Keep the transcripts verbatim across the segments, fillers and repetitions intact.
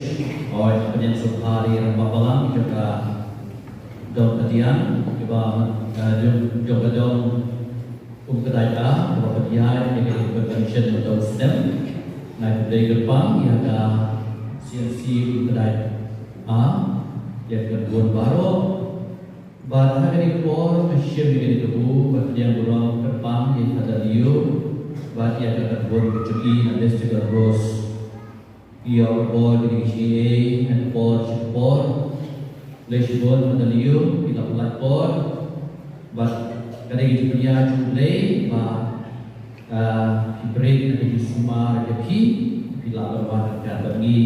Oi, pdiang sngewbha ïa i rangbah balang jong ka dong Khadiang, kiba, eh, jong, jong ka dong Umkdait A, kiba pynïaid ïa ka convention mynta u snem. Nga khublei kyrpang ïa ka C M C Umkdait A, ïa ka bun baroh. Bad ha kane ka por nga shim ïa kane ka burom, bad pdiang burom kyrpang ïa ka W, bad ïa ka bun ka jong i na Mister Rose. Ïa ka por ki dei ki ei, na ka por sha ka por. Lei shibun ma da liu, ki la pynlait por. Bad ka dei ki jingpynïaid jong U Blei ba, ah, phi bret na ka jingsumar ïa phi, phi lah ban wan ryngkat bad ngi.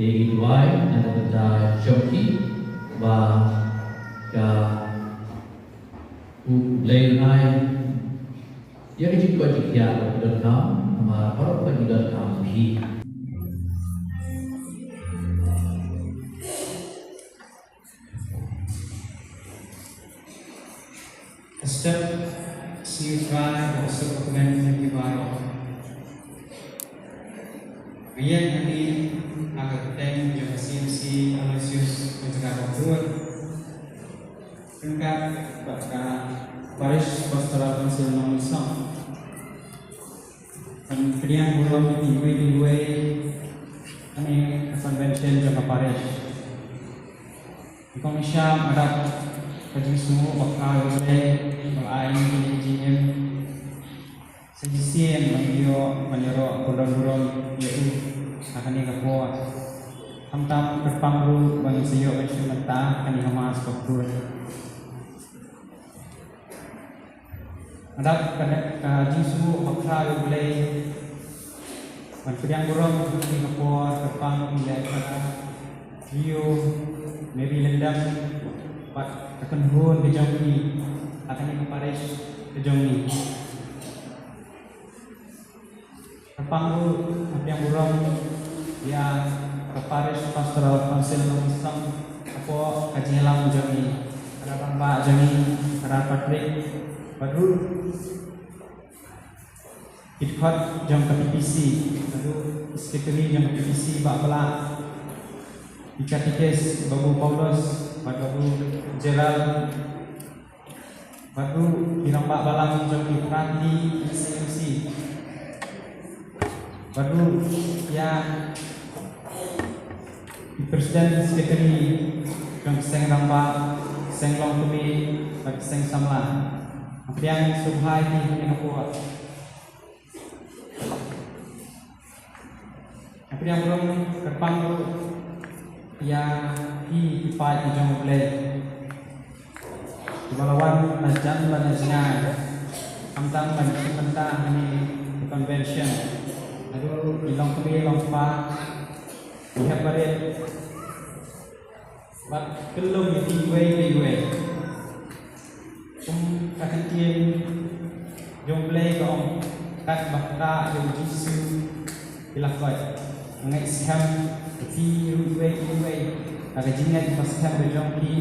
Ïa ki duwai na ka bynta jong phi ba ka U Blei un ai ïa ka jingkoit jingkhiah ba ki donkam, namar baroh ba ki donkam phi. Step sniewthuh ba suk kmen ïa ki baroh. Ïa kane ha ka kyrteng jong ka C M C Aloysius Mawjrong Bakur. Ryngkat bad ka Parish Pastoral Council Nongmynsong. Ban pdiang burom ïa iwei iwei ha kane ka convention jong ka parish. Kong Bishop, nga dap ka jingsngewnguh bakla ïa U Blei ba u la ai ïa ngi kane ka jingim. Sa shisien ba ngi ïoh ban ïaroh kynduh burom ïa u ha kane ka por. Khamtam kyrpang ruh ba ngin sa ïoh ban shim bynta ha kane ka Mass bakhuid. Nga dap ka, ka jingsngewnguh bakla ïa U Blei ban pdiang burom ha kane ka por, kyrpang ïa ka Rio Mary Lyndon bad ka kynhun ka jong i ha kane ka parish ka jong i. Kyrpang ruh ban pdiang burom ïa ka Parish Pastoral Council Nongmynsong hapoh ka jingïalam jong i, ka rangbah jong i, ka Patrick, bad ruh ki dkhot jong ka P P C, bad ruh secretary jong ka P P C, Bah Blah, ki katikis, Babu Paulus bad Babu Gerald, bad ruh ki rangbah balang jong ki party C M C, bad ruh ïa ki president secretary jong ki seng rangbah, seng longkmie bad ki seng samla. Nga pdiang sngewbha ïa ki ha kane ka por. Nga pdiang burom kyrpang ruh ïa ki paid ki jong U Blei kiba la wan na jan bad na jngai, khamtam ban shim bynta ha kane ka convention. Naduh ki longkmie longkpa, ki hep barit, bad kyllum ïa phi iwei pa iwei. Kum ka ktien jong U Blei ka ong, katba ktah jong U Jisu ki la koit. Nga ngeit skhem ba phi ruh iwei pa iwei, da ka jingngeit ba skhem ka jong phi,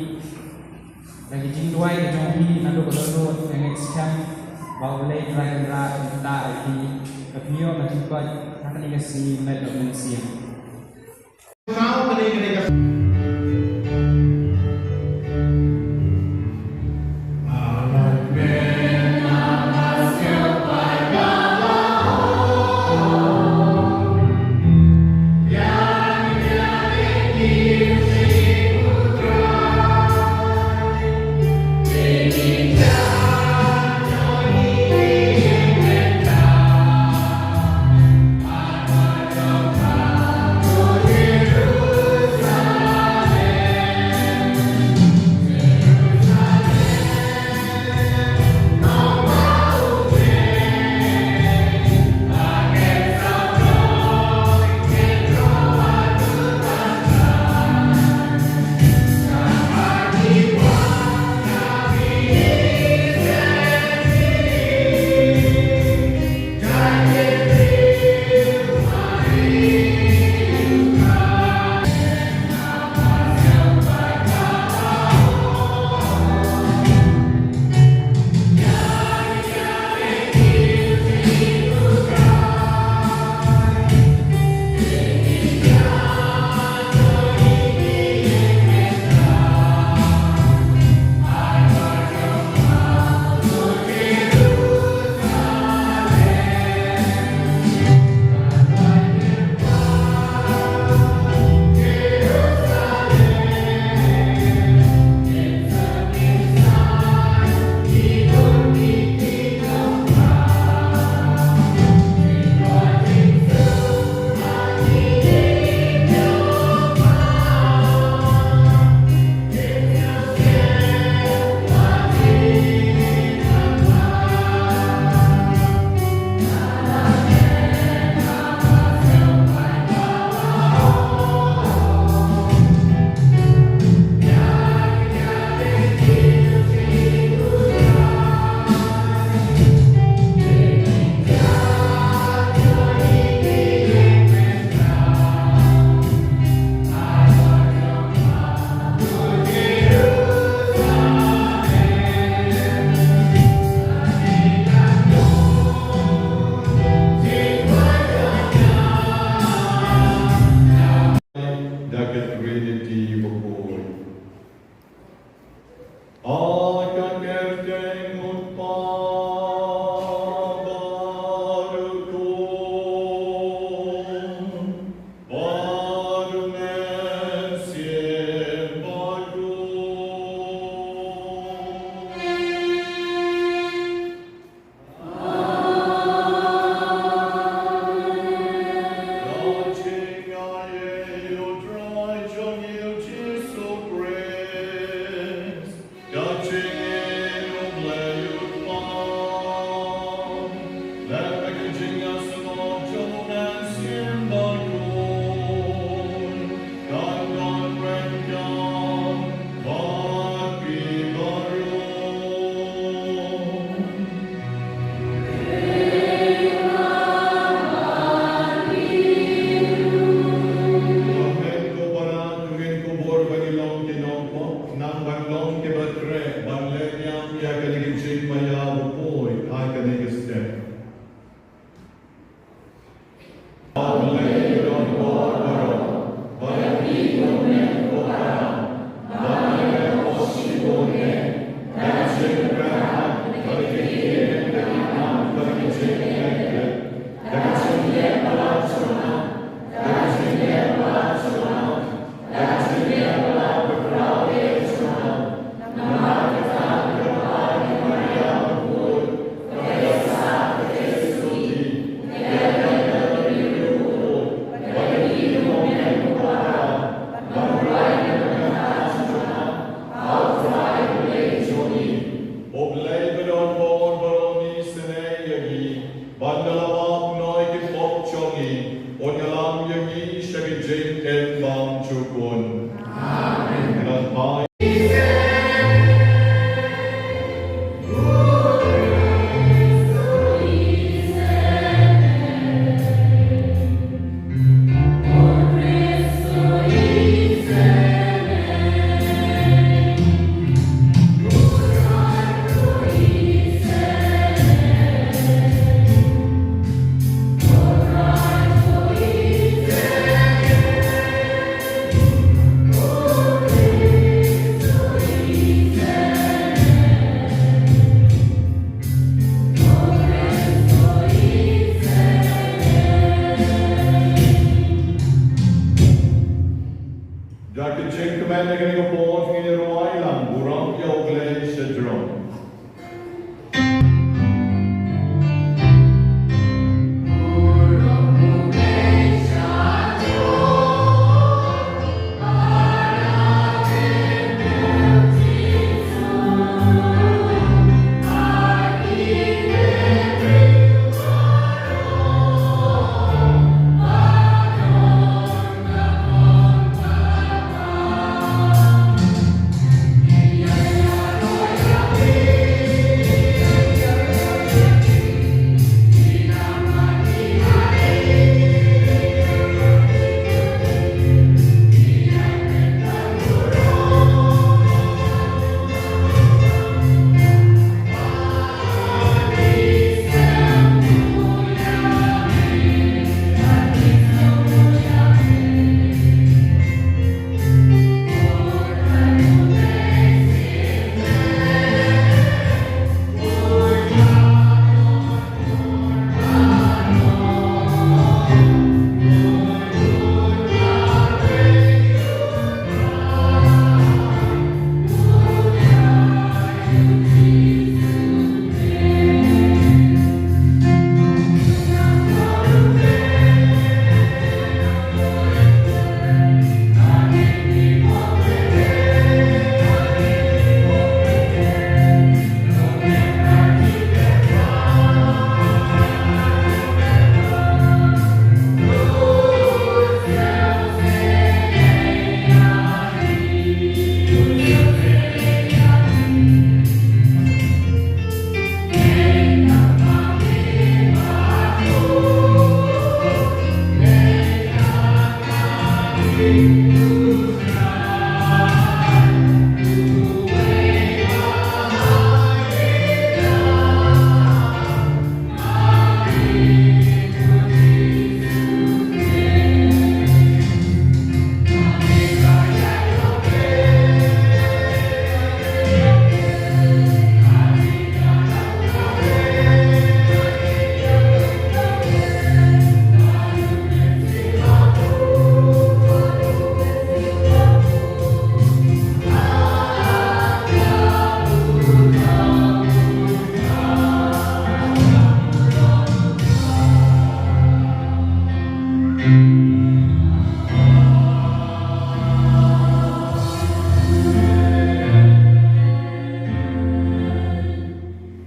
da ka jingduwai ka jong phi naduh ka dohnud, nga ngeit skhem ba U Blei Trai Kynrad un ktah ïa phi, ba phin ïoh ka jingkoit ha kane ka sngi met bad mynsiem. Un ïalam ïa ngi sha ka jingim bymjukut. Amen. Da ka jingkmen ha kane ka por ngin ïa rwai lang, Burom ïa U Blei sha jrong.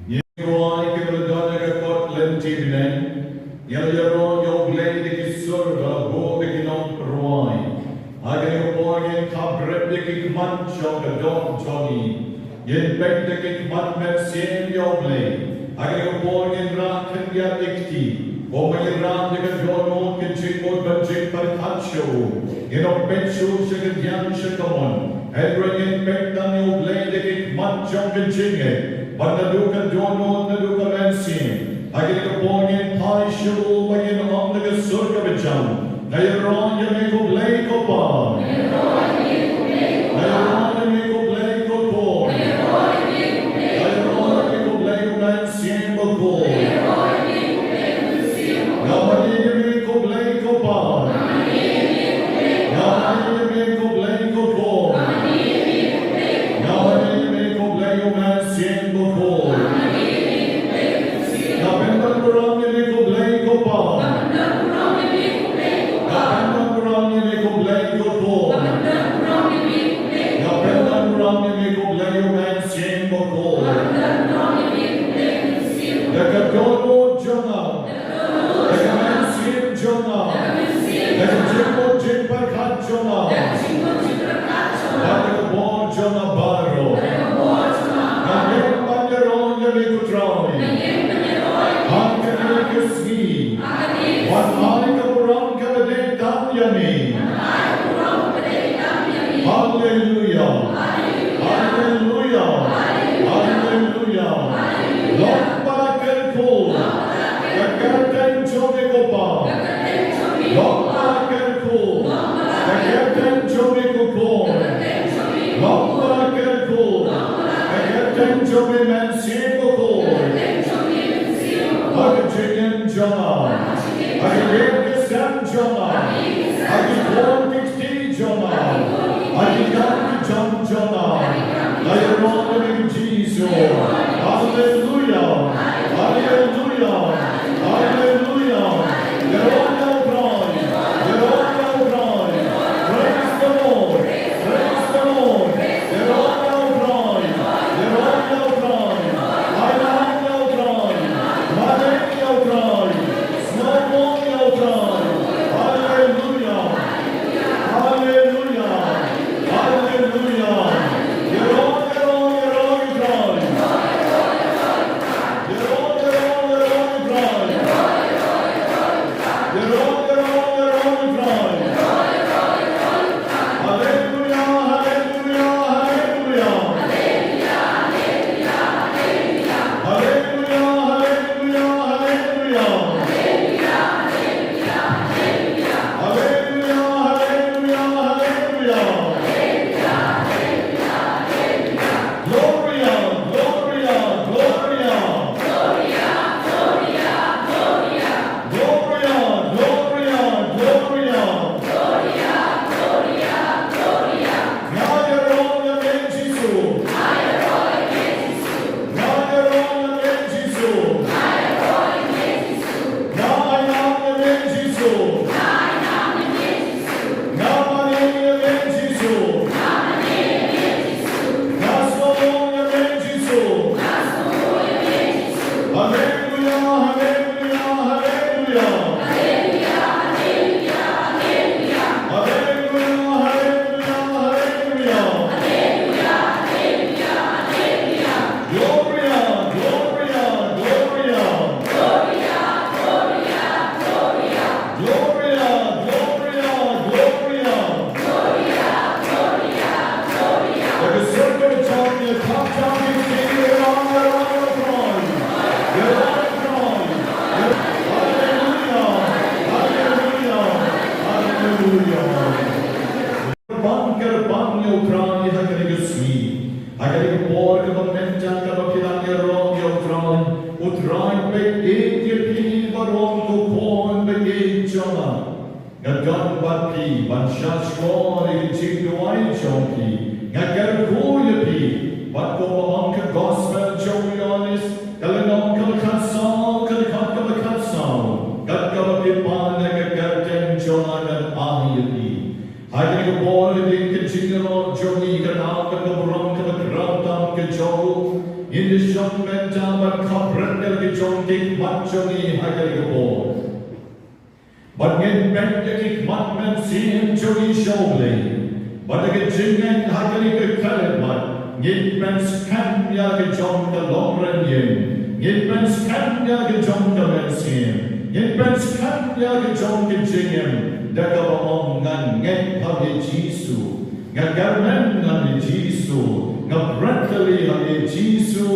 Ngi rwai kiba la don ha ka kot lynti bneng. Ngi la ïaroh ïa U Blei da ki sur bad da ki nongrwai. Ha kane ka por ngin khap bret ïa ki khmat jong ka dohnud jong ngi. Ngin peit da ki khmat mynsiem ïa U Blei. Ha kane ka por ngin rah khyndiat ïa ki kti. Kumba ngi rah ïa ka dohnud ka jingmut bad jingpyrkhat sha u. Ngin ym peit shuh sha ka diang sha ka mon. Hynrei ngin peit tang ïa U Blei da ki khmat jong ka jingngeit. Bad naduh ka dohnud naduh ka mynsiem. Ha kane ka por ngin phai sha u bad ngin ong da ka sur kaba jam. Nga ïaroh ïa me ko Blei ko Pa. Nga ïaroh ïa me ko Blei ko Khun. Nga ïaroh ïa me ko Blei u Mynsiem Bakhuid. Nga mane ïa me ko Blei ko Pa. Nga mane ïa me ko Blei ko Khun. Nga mane ïa me ko Blei u Mynsiem Bakhuid. Nga pynban burom ïa me ko Blei ko Pa. Nga pynban burom ïa me ko Blei ko Khun. Nga pynban burom Pyrkhat jong nga bad ka bor jong nga baroh. Nga ngeit ban ïaroh ïa me ko Trai. Ha kane ka sngi, wan ai ka burom kaba dei tam ïa me. Haleluia. Haleluia. Haleluia. Long ba la kyrkhu ka kyrteng jong me ko Pa. Long ba la kyrkhu ka kyrteng jong me ko Khun. Long ba la kyrkhu ka kyrteng jong me Mynsiem Bakhuid. Ha ka jingim jong nga, ha ka ïing ka sem jong nga, ha ki khun ki kti jong nga, ha ki kam ki jam jong nga, nga ïaroh ïa me ko Jisu. Haleluia. Haleluia. Haleluia. Ïaroh ïa U Trai. Ïaroh ïa U Trai. Praise the Lord. Praise the Lord. Ïaroh ïa U Trai. Ïaroh ïa U Trai. Ai lad ïa U Trai. Mane ïa U Trai. Sngewbha ïa U Trai. Haleluia. Haleluia. Haleluia. Ïaroh, ïaroh, ïaroh ïa U Trai. Ïaroh, ïaroh, ïaroh ïa U Trai. Ïaroh, ïaroh, ïaroh ïa U Trai. Haleluia, haleluia, haleluia. Haleluia, haleluia, haleluia. Haleluia, haleluia, haleluia. Gloria, gloria, gloria. Gloria, gloria, gloria. Nga ïaroh ïa me Jisu. Nga ïaroh ïa me Jisu. Nga ainam ïa me Jisu. Nga mane ïa me Jisu. Nga sngewbha ïa me Jisu. Haleluia, haleluia, haleluia. Haleluia, haleluia, haleluia. Gloria, gloria, gloria. Gloria, gloria, gloria. Let us circle the tongue in the top tongue and sing it on, on, on, on. Hallelujah, hallelujah, hallelujah. Kyrpang, kyrpang ïa U Trai ha kane ka sngi. Ha kane ka por kaba mynta kaba phi dang ïaroh ïa U Trai. U Trai u peit ïa phi baroh ko khun baieit jong nga. Nga don bad phi ban sngap ïa ka jingduwai jong phi. Nga kyrkhu ïa phi bad kumba ong ka gospel jong u Ïoannis, ka lynnong kaba khatsaw, ka dkhot kaba khatsaw. Kat kaba phi pan ïa ka kyrteng jong nga ngan ai ïa phi. Ha kane ka por, hadien ka jingïaroh jong ngi, ka nam bad ka burom kaba kyrpang tam ka jong u, ngin ïa shong mynta ban khapret ïa la ki jong ki khmat jong ngi ha kane ka por. Bad ngin peit ïa ki khmat mynsiem jong ngi sha U Blei. Bad da ka jingngeit ha kane ka khyllipmat, ngin pynskhem ïa la ka jong ka longrynieng. Ngin pynskhem ïa la ka jong ka mynsiem. Ngin pynskhem ïa la ka jong ka jingim. Da kaba ong nga ngeit ha me Jisu. Nga kyrmen ha me Jisu. Nga bret kali ha me Jisu.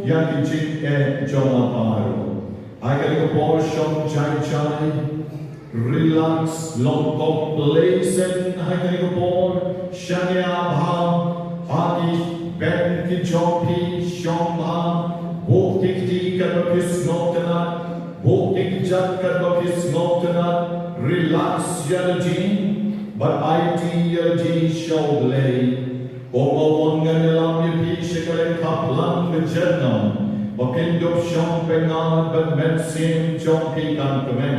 Ïa ki jingeh jong nga baroh. Ha kane ka por shong jai jai. Relax, long complacent ha kane ka por. Shaniah bha ha ki bynta ki jong phi, shong bha. Buh ki kti katba phi sngewtynnat. Buh ki kjat katba phi sngewtynnat. Relax ïa la jingim bad aiti ïa la jingim sha U Blei. Kumba ong, ngan ïalam ïa phi sha ka lyngkha phlang ka jingim, ba phin dup shong pyngngad bad mynsiem jong phi kan kmen.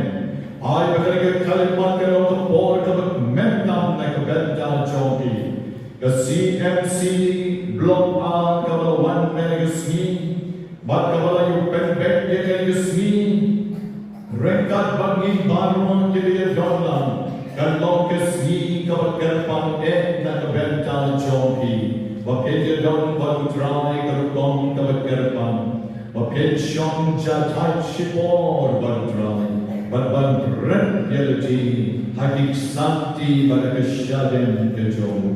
Ai ba kane ka khyllipmat kan long ka por kaba kmen tam na ka bynta jong phi. Ka C M C Block A kaba la wan mynne ka sngi, bad kaba la ïoh pynbeit ïa kane ka sngi. Ryngkat bad ngi baroh kiba ïadon lang, kan long ka sngi kaba kyrpang eh na ka bynta jong phi, ba phin ïadon bad U Trai ka rukom kaba kyrpang, ba phin shong jahthait shipor bad U Trai, bad ban bret ïa lade ha ki ksanti bad ha ka shadem ka jong u.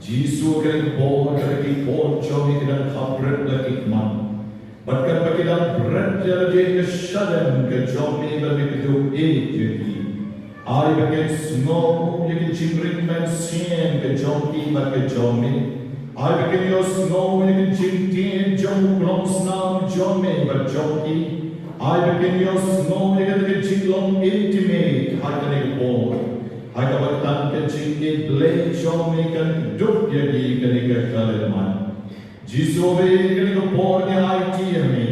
Jisu, ha kane ka por, ha ki khun jong me ki dang khapret la ki khmat, bad katba ki dang bret ïa lade ha ka shadem ka jong me, ba me ka dup ïeit ïa ki, ai ba kin sngew ïa ka jingring mynsiem ka jong ki bad ka jong me. Ai ba kin ïohsngew ïa ka jingtied jong u klongsnam jong me bad jong ki. Ai ba kin ïohsngew ïa ka jinglong intimate ha kane ka por, ha kaba tang ka jingïeit Blei jong me kan dup ïa ki ha kane ka khyllipmat. Jisu, ha kane ka por ngi aiti ïa me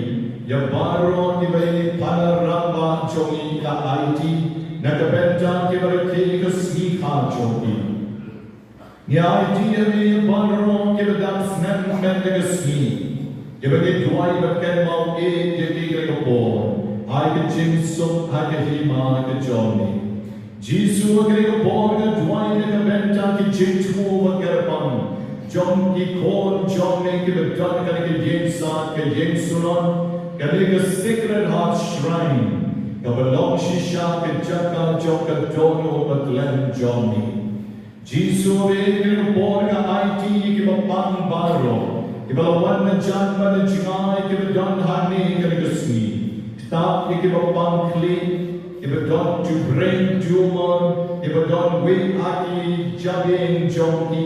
ïa baroh kiba ïa i para rangbah jong ngi, ngi aiti na ka bynta kiba rakhe ka sngi jong ki. Ngi aiti ïa me ïa baroh kiba dang sngewthuh mynta ka sngi, kiba ngi duwai ba kin ïoh ïeit ïa ki ha kane ka por, ai ka jingsuk ha ka hima ka jong me. Jisu, ha kane ka por nga duwai na ka bynta ki jingthmu ba kyrpang jong ki khun jong me kiba don ha kane ka ïing sat, ka ïing synod, kane ka Sacred Heart Shrine, kaba long shisha ka jaka jong ka dohnud bathymmai jong me. Jisu, ha kane ka por nga aiti ïa kiba pang baroh, kiba la wan na jan bad na jngai, kiba don hangne ha kane ka sngi. Ktah ïa kiba pang khlieh, kiba don tu brain tumor, kiba don wei ha ki jabieng jong ki.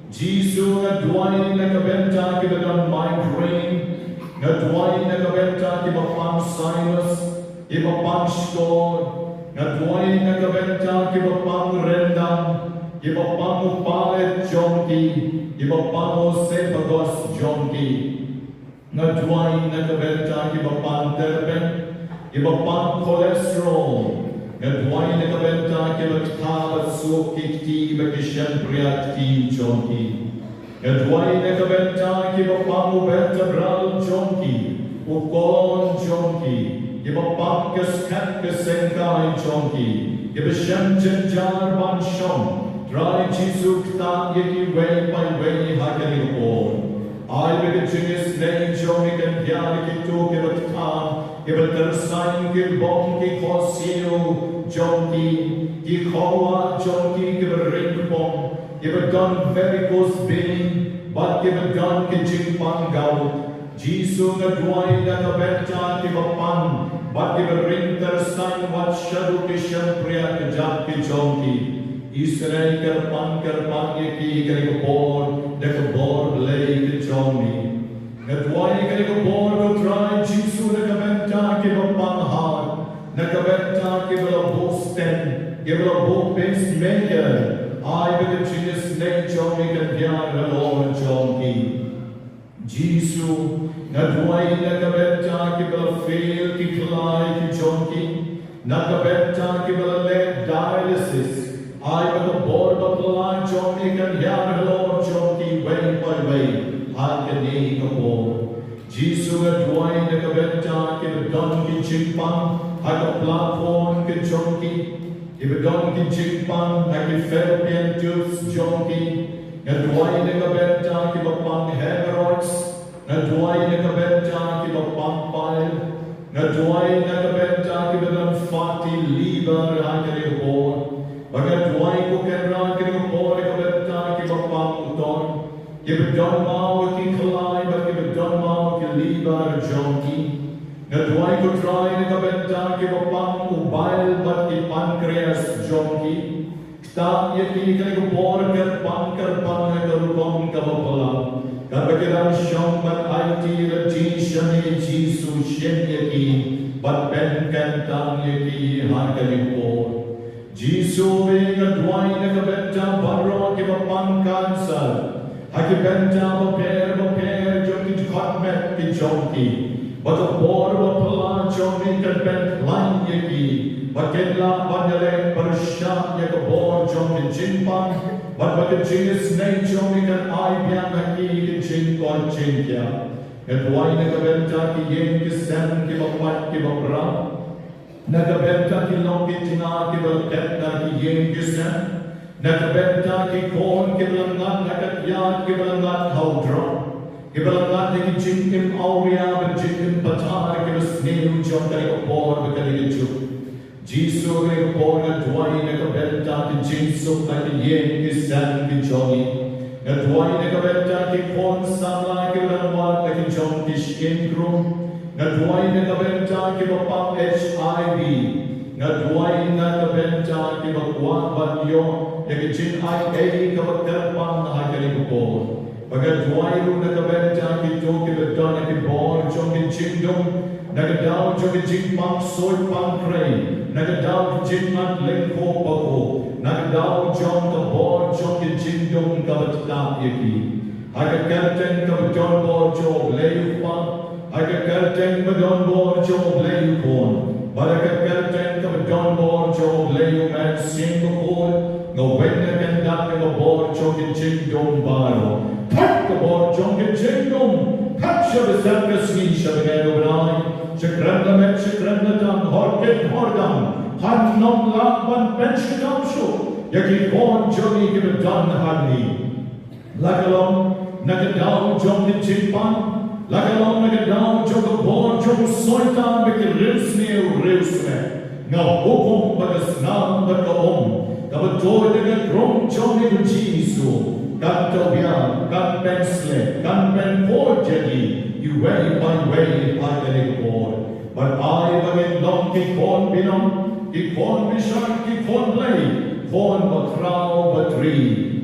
Jisu, nga duwai na ka bynta kiba don migraine, nga duwai na ka bynta kiba pang sinus, kiba pang shkor, nga duwai na ka bynta kiba pang ryndang, kiba pang u palate jong ki, kiba pang u esophagus jong ki. Nga duwai na ka bynta kiba pang tyrpeng, kiba pang cholesterol. Nga duwai na ka bynta kiba ktah bad suk ki kti bad ki shympriahti jong ki. Nga duwai na ka bynta kiba pang u vertebral jong ki, u colon jong ki, kiba pang ka skhem ka sengkai jong ki, kiba shem jynjar ban shong. Trai Jisu, ktah ïa kiwei pa iwei ha kane ka por. Ai ba ka jingisynei jong me kan hiar ïa kito kiba ktah, kiba tyrsain ki bong, ki khohsiew jong ki, ki khawah jong ki kiba ring kpoh, kiba don varicose vein, bad kiba don ki jingpang gout. Jisu, nga duwai na ka bynta kiba pang bad kiba ring tyrsain wat shaduh ki shympriah kjat ki jong ki. Isynei kyrpang kyrpang ïa ki ha kane ka por da ka bor Blei ka jong me. Nga duwai ha kane ka por, ko Trai Jisu, na ka bynta kiba pang heart, na ka bynta kiba la buh stent, kiba la buh pacemaker. Ai ba ka jingisynei jong me kan hiar halor jong ki. Jisu, nga duwai na ka bynta kiba la fail ki khlai ki jong ki, na ka bynta kiba la leh dialysis. Ai ba ka bor baphylla jong me kan hiar halor jong kiwei pa iwei ha kane ka por. Jisu, nga duwai na ka bynta kiba don ki jingpang ha ka platform ka jong ki, kiba don ki jingpang ha ki fallopian tubes jong ki. Nga duwai na ka bynta kiba pang hemorrhoids. Nga duwai na ka bynta kiba pang bile. Nga duwai na ka bynta kiba don fatty liver ha kane ka por. Bad nga duwai, ko Kynrad, ha kane ka por na ka bynta kiba pang utor, kiba don maw ki khlai bad kiba don maw ki liver jong ki. Nga duwai, ko Trai, na ka bynta kiba pang u bile bad ki pancreas jong ki. Ktah ïa ki ha kane ka por kyrpang kyrpang ha ka rukom kaba phylla. Katba ki dang shong ban aiti lade sha me, Jisu, shim ïa ki bad pynkyntang ïa ki ha kane ka por. Jisu, nga duwai na ka bynta baroh kiba pang cancer ha ki bynta bapher bapher jong ki dkhot met ki jong ki. Ba ka bor baphylla jong me kan pynkhlaiñ ïa ki, ba kin lah ban ïaleh pyrshah ïa ka bor jong ka jingpang, bad ba ka jingisynei jong me kan ai biang ha ki ha ka jingkoit jingkhiah. Nga duwai na ka bynta ki ïing ki sem kiba pait kiba pra, na ka bynta ki lok ki tnga kiba leh na ki ïing ki sem, Na ka bynta ki khun kiba la ngat ha ka kyiad, kiba la ngat ha u drok, kiba la ngat ha ki jingim awria bad jingim pathar, kiba sniew jong kane ka por bad kane ka juk. Jisu, kane ka por nga duwai na ka bynta ki jingsuk ha ki ïing ki sem ki jong ngi. Nga duwai na ka bynta ki khun samla kiba dang wad ha ki jong ki shyieng krum. Nga duwai na ka bynta kiba pang H I V. Nga duwai na ka bynta kiba kwah ban ïoh ïa ka jingai ei kaba kyrpang ha kane ka por. Bad nga duwai ruh na ka bynta kito kiba don ha ki bor jong ki jingdum, na ka daw jong ki jingpang suit pang trei, na ka daw ki jingmat lyngkhuh bakhuh, na ka daw jong ka bor jong ki jingdum kaba ktah ïa ki. Ha ka kyrteng kaba don bor jong U Blei U Kpa, ha ka kyrteng ba don bor jong U Blei U Khun, bad ha ka kyrteng kaba don bor jong U Blei U Mynsiem Bakhuid, nga weng, nga kyndat ïa ka bor jong ki jingdum baroh. Thep ka bor jong ki jingdum, thep sha ka sem ka sngi, sha ka bnai, sha kren la met, sha kren la tam, hor kit hor dam, ha nonglah ban pynshitom shuh ïa ki khun jong ngi kiba don hangne. La ka long na ka daw jong ki jingpang, la ka long na ka daw jong ka bor jong u Soitan bad ki riewsniew riewsneng. Nga hukum ba ka snam bad ka um kaba tuid na ka krum jong U Jisu kan tawbiang, kan pynshlei, kan pynkhuid ïa ngi iwei pa iwei ha kane ka por. Bad ai ba ngin long ki khun binong, ki khun bishar, ki khun Blei, khun bakhraw batri,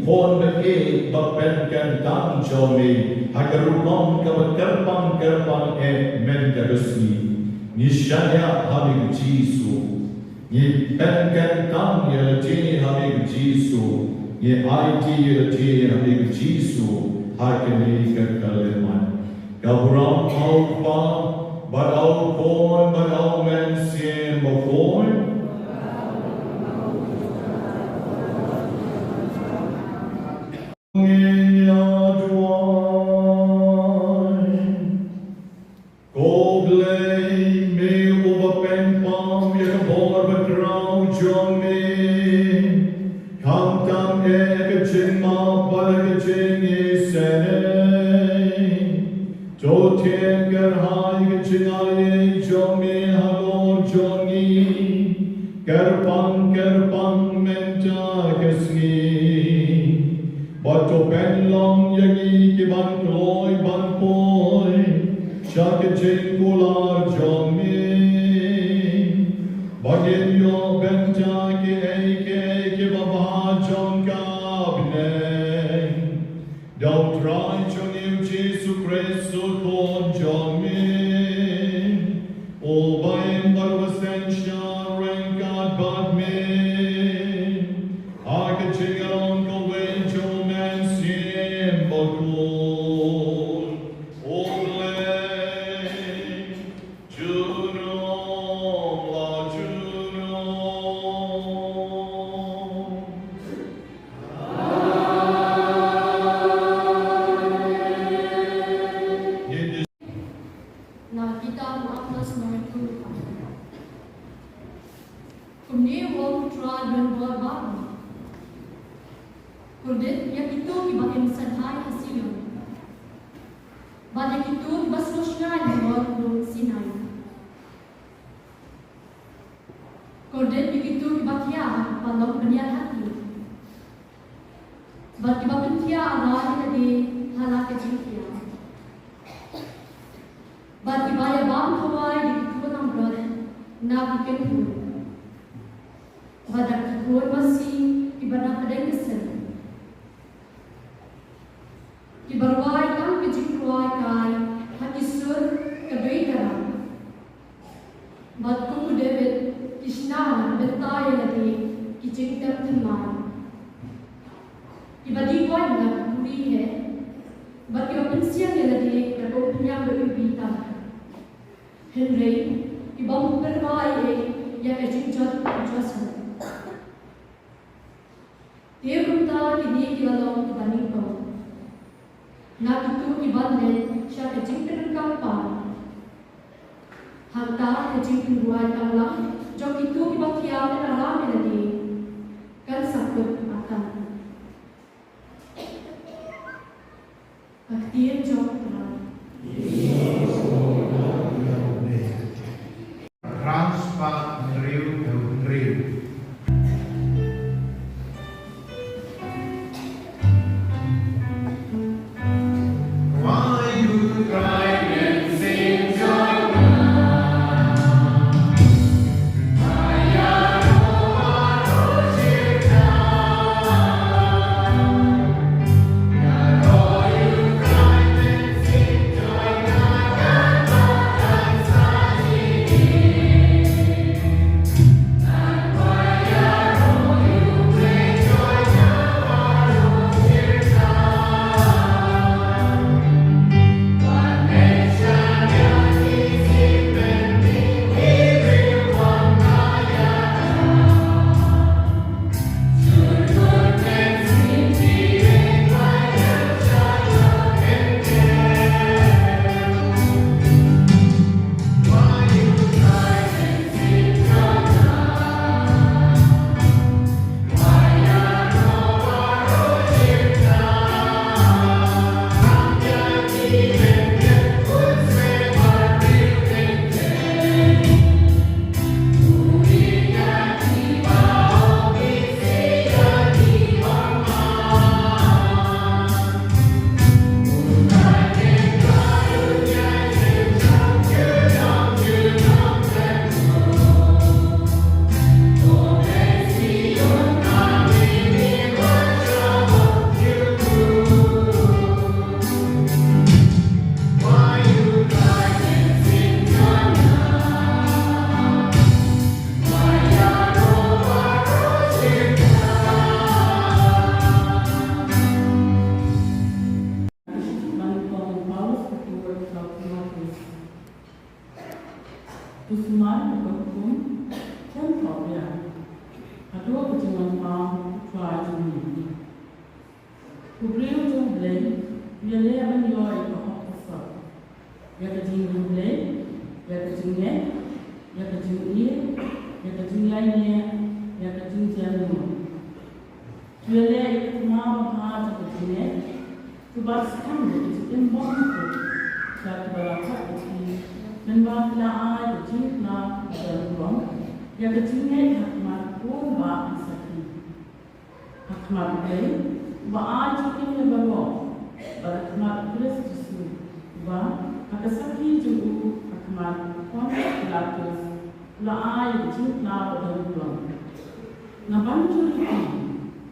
khun ba ïeit ba pynkyntang jong Me ha ka rukom kaba kyrpang kyrpang eh mynta ka sngi. Ngi shaniah ha Me ko Jisu. Ngi pynkyntang ïa lade ha Me ko Jisu. Ngi aiti ïa lade ha Me ko Jisu ha kane ka khyllipmat. Ka burom ha U Kpa, bad ha U Khun, bad ha U Mynsiem Bakhuid. Ngin ïa duwai. Ko Blei, Me uba pynpaw ïa ka bor bakhraw jong Me, khamtam eh ka jingmap bad ka jingisynei. To thied kyrhai ka jingaiei jong Me halor jong ngi, kyrpang kyrpang mynta ka sngi. Bad to pynlong ïa ngi ki ban kloi ban poi sha ka jingkular jong Me, ba ngin ïoh bynta kiei kiei kiba bha jong ka bneng. Da U Trai jong ngi U Jisu Khrist U Khun jong Me, uba im bad uba synshar ryngkat bad Me ha ka jinglong kawei jong U Mynsiem Bakhuid. U Blei junom la junom. Na ka kitab u Amos nongïathuhlypa. Kumne u ong U Trai ban bor baroh: Kordit ïa kito kiba im syrhai ha Sion, bad ïa kito kiba sngewsynei halor u Sinai. Kordit ïa kito kiba thiah ba long bniat hati, bad kiba pynthiah ïa lade ha la ka jingthiah, bad kiba ïabam khawai da ki khun langbrot na ki kynhun, bad da ki khun masi kiba na pdeng ka seng, kiba rwai tang ka jingrwai kai ha ki sur ka dei ka ram. Bad kum u David ki shna na ka bynta ïa lade ki jingtem thymmai, kiba dih waiñ na ka kuri heh, bad kiba pynsiang ïa lade da ka umphniang ba iwbih tam. Hynrei ki bym pynrwai ei ei ïa ka jingjot jong U Trai. Te kumta kine ki la long kiba nyngkong na kito kiba leit sha ka jingpynryngkang paw. Hangta ka jingpynrwai tanglang jong kito kiba thiah ban aram ïa lade kan sa kut artat. Nongpang, Trai jong ngi. U briew jong U Blei, u ïaleh ban ïoh ïa ka hok ka sot, ïa ka jingriewblei, ïa ka jingngeit, ïa ka jingïeit, ïa ka jingïaineh, ïa ka jingjemnud. U ïaleh ïa ka thma babha jong ka jingngeit, u bat skhem ïa ka jingim bymjukut sha kiba la khot ïa ki, mynba ki la ai ka jingkylla badonburom ïa ka jingngeit ha khmat kumba ki sakhi. Ha khmat U Blei uba ai jingim ïa baroh, bad ha khmat U Khrist Jisu, uba ha ka sakhi jong u ha khmat u Pontius Pilatus, u la ai ïa ka jingkylla badonburom. Nga ban jur ïa phi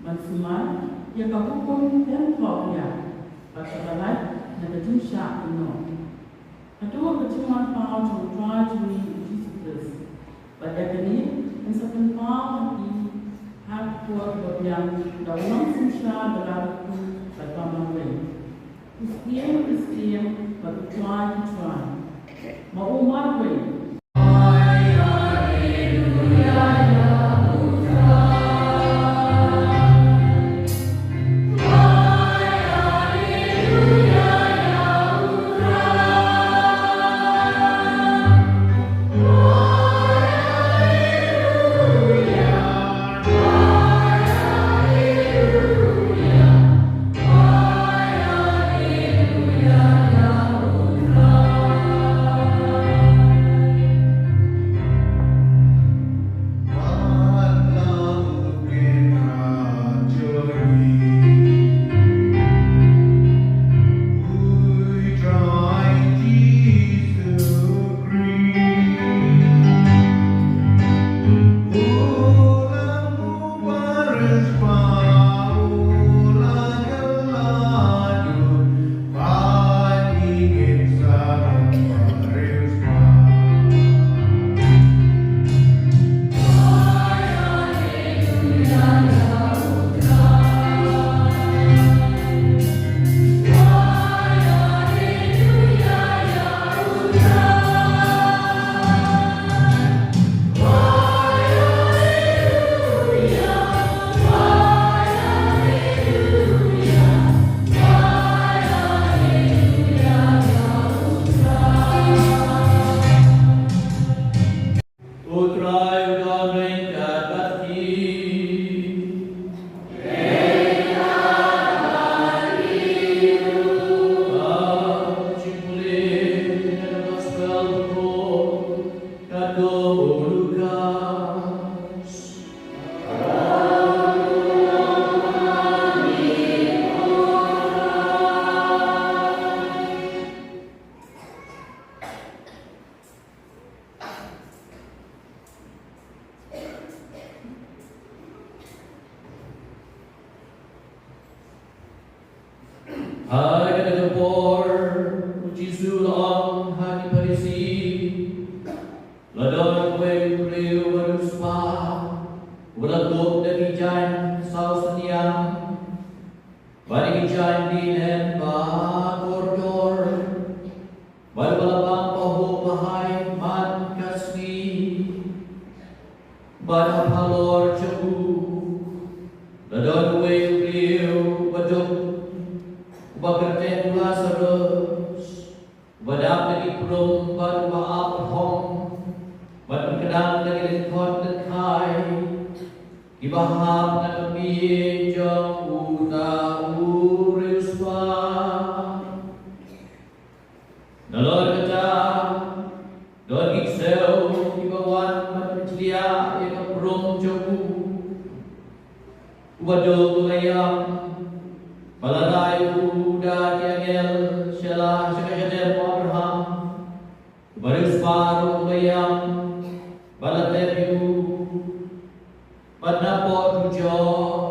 ban sumar ïa ka hukum pynthok ïa, bad kaba lait na ka jingshah kynnoh. Haduh ka jingwan paw jong U Trai jong ngi U Jisu Khrist. Bad ïa kane yn sa pynpaw ha phi ha ka por ba biang da u nongsynshar ba la riewkhuid bad ba marwei, u Syiem ki syiem bad u Trai ki trai. Ma u marwei. U Trai u don ryngkat bad phi. Ka jingpule na ka Gospel katkum u Lukas. Ha kata ka por, u Jisu u la ong ha ki Pharisi, la don uwei u briew bariewspah, uba la kup da ki jaiñ saw synñiang, bad da ki jaiñ dih lyngba kordor. Bad uba la bam pahuh bahai man ka sngi. Bad ha phalor jong u la don uwei u briew uba duk, uba kyrteng u Lasarus, uba dap da ki prum bad uba ap hom, bad pynkdang da ki lyngkot lyngkhai, kiba hap na ka mih jong uta u riewspah. Nalor kata, don ki ksew kiba wan ban pynchliah ïa ka prum jong u. Uba duk u la ïam, ba la rai u da ki angel sha la sha ka shadem u Abraham. Uba riewspah ruh u la ïam, ba la tep ïa u. Bad napoh dujok,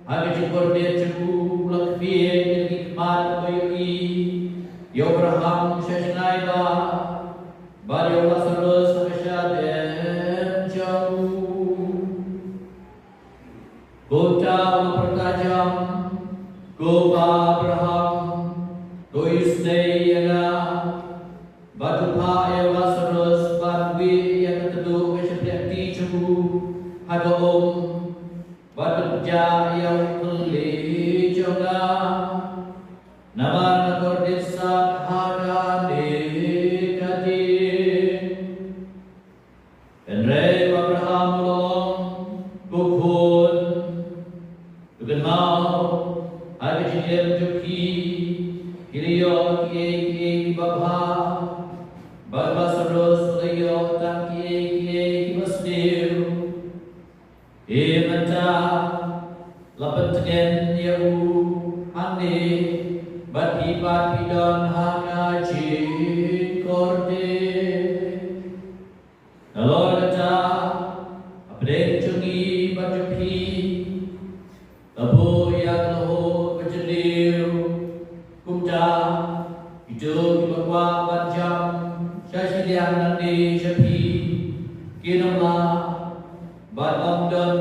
ha ka jingkordit jong u, u la kpiej ïa ki khmat ba ïohi ïa u Abraham sha shngain bah, bad ïa u Lasarus ha ka shadem jong u. Kumta u la pyrta jam, ko Pa Abraham, to isynei ïa nga, bad to phah ïa u Lasarus ban wieh ïa ka tnum ka shympriahti jong u ha ka um, Bad to pynjah ïa u khlieh jong nga, namar nga kordit sat ha kane ka ding. Hynrei u Abraham u la ong, ko khun, to kynmaw, ha ka jingim jong phi, phi la ïoh kiei kiei kiba bha, bad u Lasarus u la ïoh tang kiei kiei kiba sniew. Te mynta la pyntngen ïa u hangne, bad phi pat phi don ha ka jingkordit. Nalor kata, hapdeng jong ngi bad jong phi, la buh ïa ka lehok ba jylliew. Kumta, kito kiba kwah ban jam sha shiliang nangne sha phi, kin ym lah, bad ym don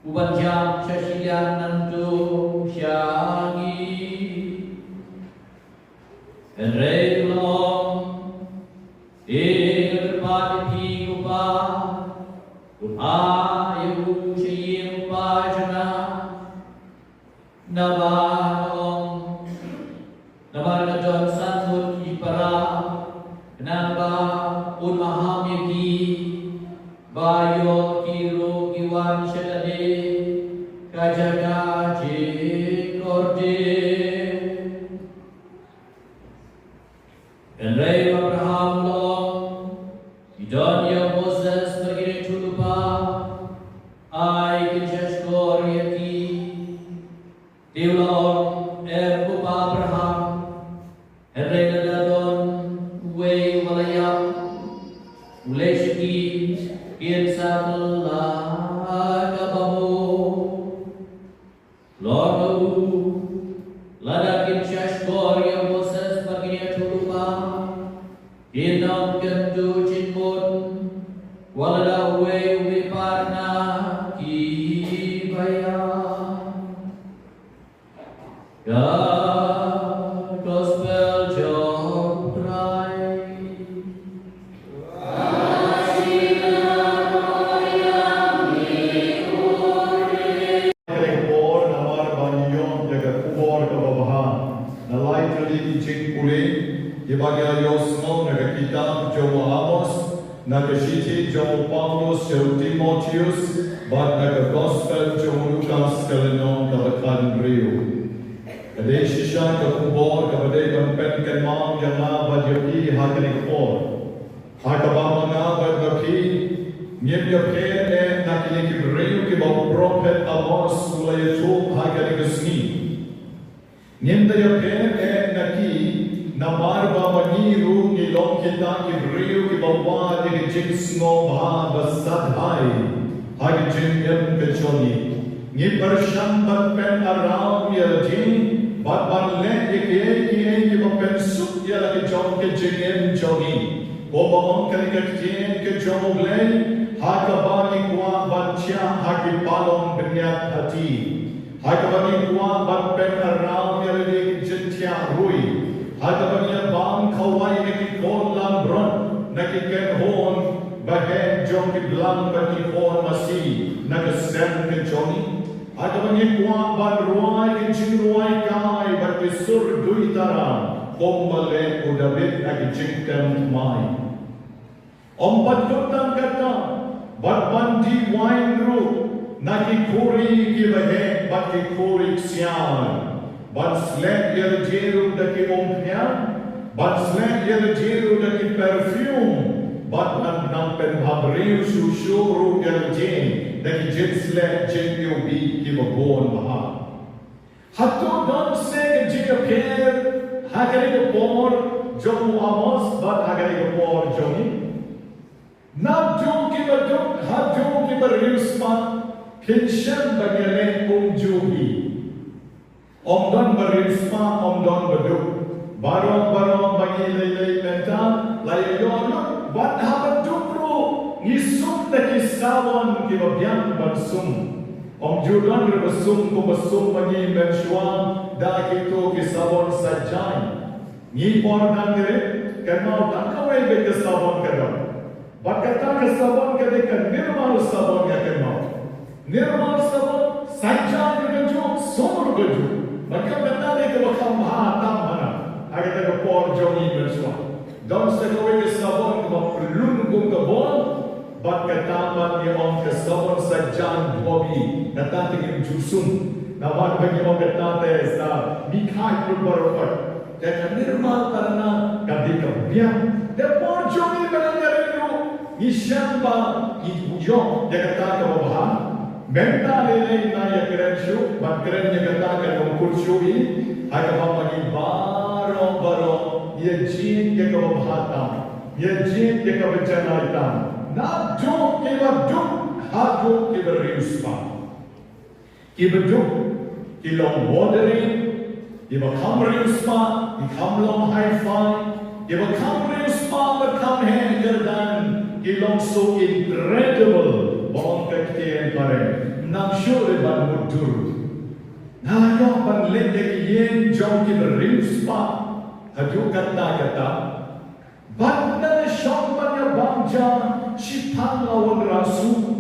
u ban jam sha shiliang nangto sha ngi. Hynrei u la ong, te nga kyrpad ïa phi ko Pa, to phah ïa u sha ïing u Pa jong nga. Naba nga ong, namar nga don san ngut ki para, khnang ba un maham ïa ki, ba ïoh ki ruh ki wan sha kane ka jaka jingkordit. Hynrei u Abraham u la ong, ki don ïa u Moses bad kine ki thylliej lypa, ai kin shahshkor ïa ki. Te u la ong, em ko Pa Abraham, hynrei lada don uwei uba la ïap, u leit sha ki, kin sa kylla kaba bun. Lada u, lada kin shahshkor ïa u Moses bad kine ki thylliej lypa, kin ym kyntu jingmut, wat lada uwei uwei pat na kiba ïap. Ka Gospel jong u Trai. Ka por namar ban ïoh ïa ka khubor kaba bha, nga la ai tylli ki jingpule kiba ngi la ïohsngew na ka kitab jong u Amos, na ka shithi jong u Paulus sha u Timotheus, bad na ka Gospel jong u Lukas ka lynnong kaba khathynriew. Ka dei shisha ka khubor kaba dei ban pynkynmaw ïa nga bad ïa phi ha kane ka por. Ha kaba ma nga bad ma phi ngim ïapher eh na kine ki briew kiba u prophet Amos u la ïathuh ha kane ka sngi. Ngim da ïapher eh na ki, namar ba ma ngi ruh ngi long kita ki briew kiba wad ïa ka jingsngewbha ba sadhai ha ka jingim ka jong ngi. Ngi pyrshang ban pynaraw ïa lade bad ban leh ïa kiei kiei kiba pynsuk ïa la ka jong ka jingim jong ngi. Kumba ong kane ka ktien ka jong U Blei, ha kaba ngi kwah ban thiah ha ki palong bniat hati. Ha kaba ngi kwah ban pynaraw ïa lade ki jingthiah rui. Ha kaba ngi ïa bam khawai na ki khun langbrot, na ki kynhun baheh jong ki blang bad ki khun masi na ka seng ka jong ngi. Ha kaba ngi kwah ban rwai ki jingrwai kai bad ki sur duitara, kumba leh u Dabid ha ki jingtem thymmai. Ym pat duk tang kata, bad ban dih wain ruh na ki khuri kiba heh bad ki khuri ksiar. Ban sleh ïa lade ruh da ki umphniang, ban sleh ïa lade ruh da ki perfume, bad ban nang pynbhabriew shuh shuh ruh ïa lade da ki jingsleh jingiwbih kiba bun bha. Hato don seh ka jingïapher ha kane ka por jong u Amos bad ha kane ka por jong ngi? Naduh kiba duk haduh kiba riewspah phin shem ba ngi ïaleh kumjuh hi. Ym don ba riewspah, ym don ba duk. Baroh baroh ba ngi leit leit mynta la ïa ïoh lut bad haba duk ruh ngi sum da ki sabon kiba biang ban sum. Ym ju don ruh ba sum kumba sum ma ngi mynshuwa da kito ki sabon sait jaiñ. Ngi por dang ngi rit, kynmaw tang kawei beit ka sabon ka don. Bad kata ka sabon ka dei ka Nirma sabon, nga kynmaw. Nirmal sabon, saitjaiñ ruh kajuh, sum ruh kajuh. Bad kata ka dei kaba kham bha tam hana ha kata ka por jong ngi mynshuwa. Don sa kawei ka sabon kaba pyllun kum ka bor, bad kata pat ngi ong ka sabon saitjaiñ dhobi, kata te ngim ju sum. Namar ba ngi ong kata te sa ngi khaid ruh baroh pat. Te ka nirmal pat hana ka dei kaba biang. Te por jong ngi ba ngi ïaring ruh ngi shem ba ngi ïoh ïa kata kaba bha. Mynta lei lei ngin ïakren shuh ban kren ïa kata ka nongkut shuh hi, ha kaba ma ngi baroh baroh ngi ïa jied ïa kaba bha tam, ngi ïa jied ïa kaba janai tam. Naduh kiba duk haduh kiba riewspah. Kiba duk ki long moderate, kiba kham riewspah ki kham long hi-fi, kiba kham riewspah bad kham heh kyrdan ki long so incredible, ba ong ka ktien phareng, ym nang shuh re ban mutdur. Nga la ïoh ban leit ïa ki ïing jong kiba riewspah haduh katta katta. Bad nga la shong ban ïa bam ja shiphang la wanrah shuh.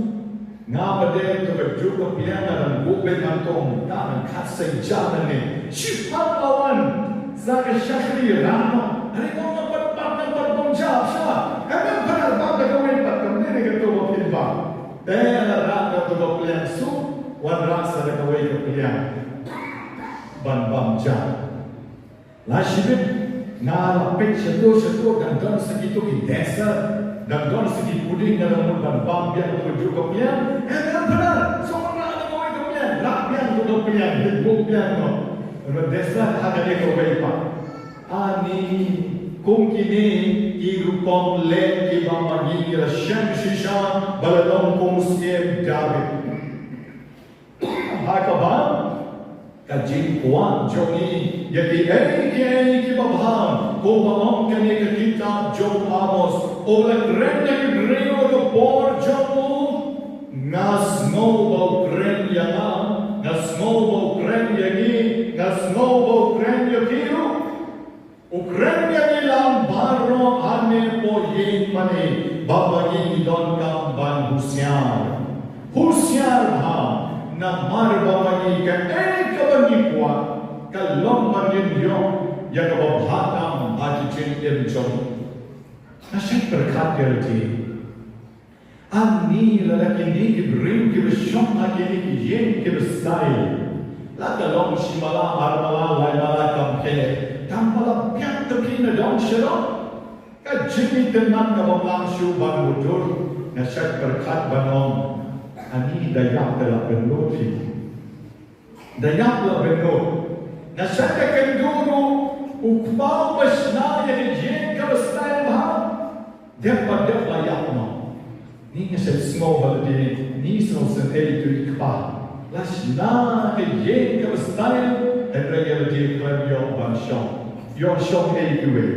Nga ba dei to kajuh ka pliang, nga dang buh beit hangto, ka dang khatsai jar nangne. Shiphang la wan sa ka shakri rano. Hynrei nga pat pat nga pat bam ja sha. Ka dang pat bam da kawei pat, kam dei ne kato ba phin bam. Te la rah kato ka pliang shuh, wanrah sa da kawei ka pliang ban bam ja. La shibit nga la peit shato shato, dang don sa kito ki dessert, dang don sa ki pudding, nga la mut ban bam biang to kajuh ka pliang. Em, em, pynban, shu wanrah da kawei ka pliang, rah biang to ka pliang, bit buk biang to. Ban dessert ha kane kawei pat. Ani, kum kine ki rukom leh kiba ma ngi la shem shisha ba la long kum u Syiem David. Ha kaba ka jingkwah jong ngi ïa kiei kiei kiba bha, kumba ong kane ka kitab jong u Amos, u la kren ïa ki briew ha ka por jong u. Nga sngew ba u kren ïa nga, nga sngew ba u kren ïa ngi, nga sngew ba u kren ïa phi ruh. U kren ïa ngi lang baroh hangne hapoh ïing mane, ba ma ngi ngi donkam ban husiar. Husiar bha, namar ba ma ngi kaei kaba ngi kwah ka long ban ngin ïoh ïa kaba bha tam ha ki jingim jong ngi. Nga shait pyrkhat ïa lade. Ani lada kine ki briew kiba shong ha kine ki ïing kiba style, la ka long shi mala, ar mala, lai mala, kam pher, tang ba la biang te phi na dong sha dong. Ka jingitynnad kaba ym lah shuh ban mutdur. Nga shait pyrkhat ban ong, ani da ïap te la pynlut phi. Da ïap la pynlut. Nga shait kynduh ruh, u kpa uba shna ïa ka ïing kaba style bha, dep ba dep la ïap noh. Ni nga shait sngew ba lade ni sngewsynei ïa u kpa. La shna ka ïing kaba style, hynrei ïa lade khlem ïoh ban shong. Ïoh shong ei kiwei.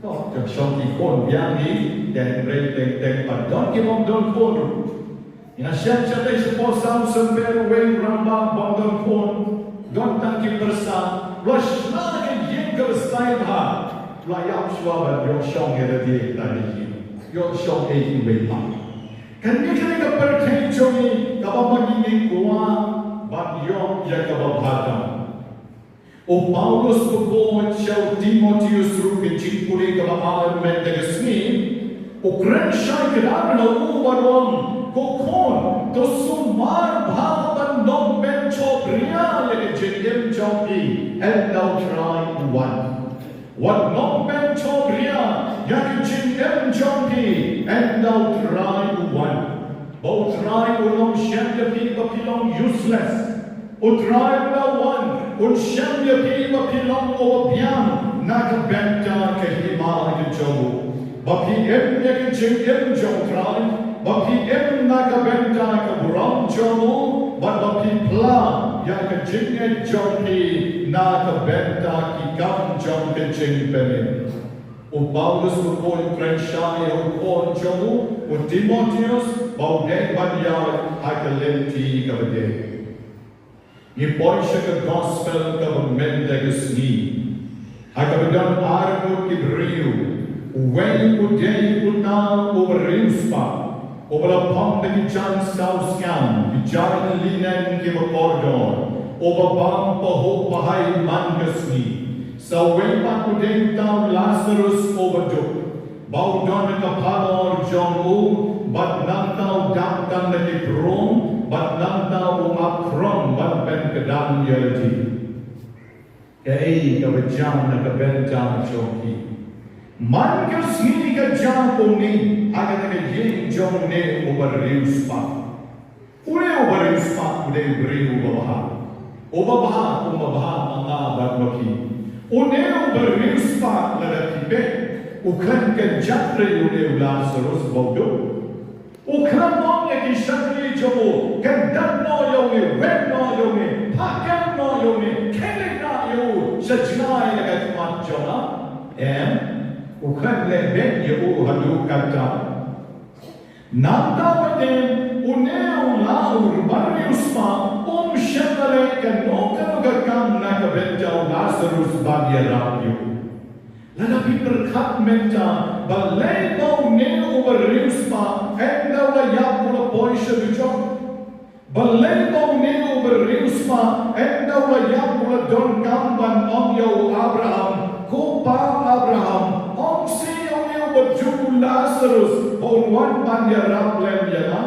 To, ka shong ki khun biang hi, hynrei teng teng pat don ki bym don khun ruh. Nga shem shatei shapoh Sawsymper, uwei u rangbah bym don khun, don tang ki pyrsa. La shna ka ïing kaba style bha, la ïap shuwa ban ïoh shong ïa lade tang ïa ki. Ïoh shong ei kiwei pat. Kane, kane ka pyrthei jong ngi kaba ma ngi ngi kwah ban ïoh ïa kaba bha tam. U Paulus u koit sha u Timotheus ruh ka jingpule kaba ar, mynta ka sngi u kren shai kdar na u, u ong, ko khun, to sumar bha ban nongpynshongria ïa ka jingim jong phi ynda U Trai u wan. Wat nongpynshongria ïa ka jingim jong phi ynda U Trai u wan. Ba U Trai un ym shem ïa phi ba phi long useless. U Trai u la wan, un shem ïa phi ba phi long uba biang na ka bynta ka hima ka jong u. Ba phi im ïa ka jingim jong U Trai, ba phi im na ka bynta ka burom jong u, bad ba phi phla ïa ka jingngeit jong phi na ka bynta ki kam jong ka jingpynim. U Paulus u koit, u kren shai ïa u khun jong u, u Timotheus, ba u dei ban ïaid ha ka lynti kaba dei. Ngi poi sha ka gospel kaba mynta ka sngi. Ha kaba don ar ngut ki briew, uwei u dei uta uba riewspah. Uba la phong da ki jaiñ saw skem, ki jaiñ linen kiba kordor, uba bam pahuh pahai man ka sngi. Sa wei pat u dei uta u Lasarus uba duk, ba u don ha ka phalor jong u, bad nangta u dap tang da ki prom, bad nangta u ap khrong ban pynkdang ïa lade. Kaei kaba jia na ka bynta jong ki? Man ka sngi ka jia kumne ha kata ka ïing jong une uba riewspah. Une uba riewspah u dei u briew uba bha. Uba bha, uba bha ma nga bad ma phi. Une uba riewspah, lada phi peit, u khlem kynjat re ïa une u Lasarus ba u duk. U khlem ong ïa ki shakri jong u, kyndat noh ïa une, weng noh ïa une, phah kem noh ïa une, khie leit noh ïa u sha jngai na ka khmat jong nga. Em, u khlem leh beit ïa u haduh katta. Nangta pat une u la u riewspah um shym la leh kano kano ka kam na ka bynta u Lasarus ban ïarap ïa u. Lada phi pyrkhat mynta, balei ba une uba riewspah ynda u la ïap u la poi sha dujok? Balei ba une uba riewspah ynda u la ïap u la donkam ban ong ïa u Abraham, ko pa Abraham, ong seh ïa une uba duk u Lasarus ba un wan ban ïarap lem ïa nga.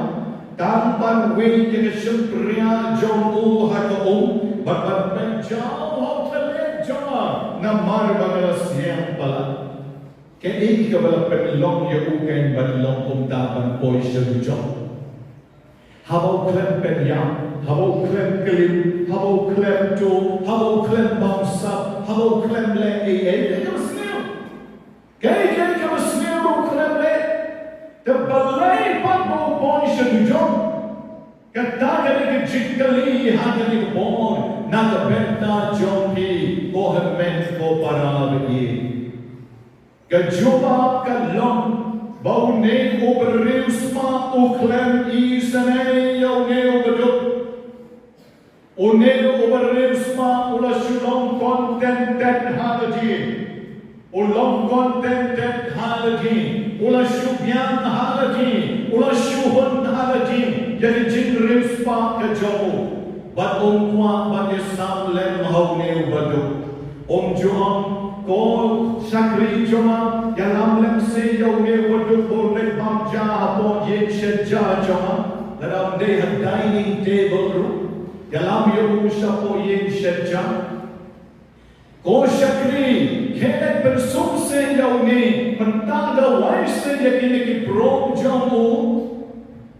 Tang ban weng ïa ka shympriah jong u ha ka um, bad ban pynjaw ha u thliew jong nga, namar ba nga la sngewbha palat. Kaei kaba la pynlong ïa u kein ban long kumta ban poi sha dujok? Haba u khlem pynïap, haba u khlem klim, haba u khlem tuh, haba u khlem bamsap, haba u khlem leh ei ei, kaei kaba sniew? Kaei, kaei kaba sniew ruh u khlem leh. Te balei pat ba u poi sha dujok? Kata ka dei ka jingkylli ha kane ka por na ka bynta jong phi, ko hynmen ko para ba ïeit. Ka jubab ka long ba une uba riewspah u khlem isynei ïa une uba duk. Une uba riewspah u la shu long contented ha lade. U long contented ha lade. U la shu biang ha lade. U la shu hun ha lade ïa ka jingriewspah ka jong u. Bad um kwah ban ïasam lem ha une uba duk. Um ju ong, ko shakri jong nga, ïalam lem seh ïa une uba duk ba un leit bam ja hapoh ïing shet ja jong nga. Lada ym dei ha dining table ruh, ïalam ïa u shapoh ïing shet ja. Ko shakri, khie leit pynsum seh ïa une, pyntah dawai seh ïa kine ki prom jong u.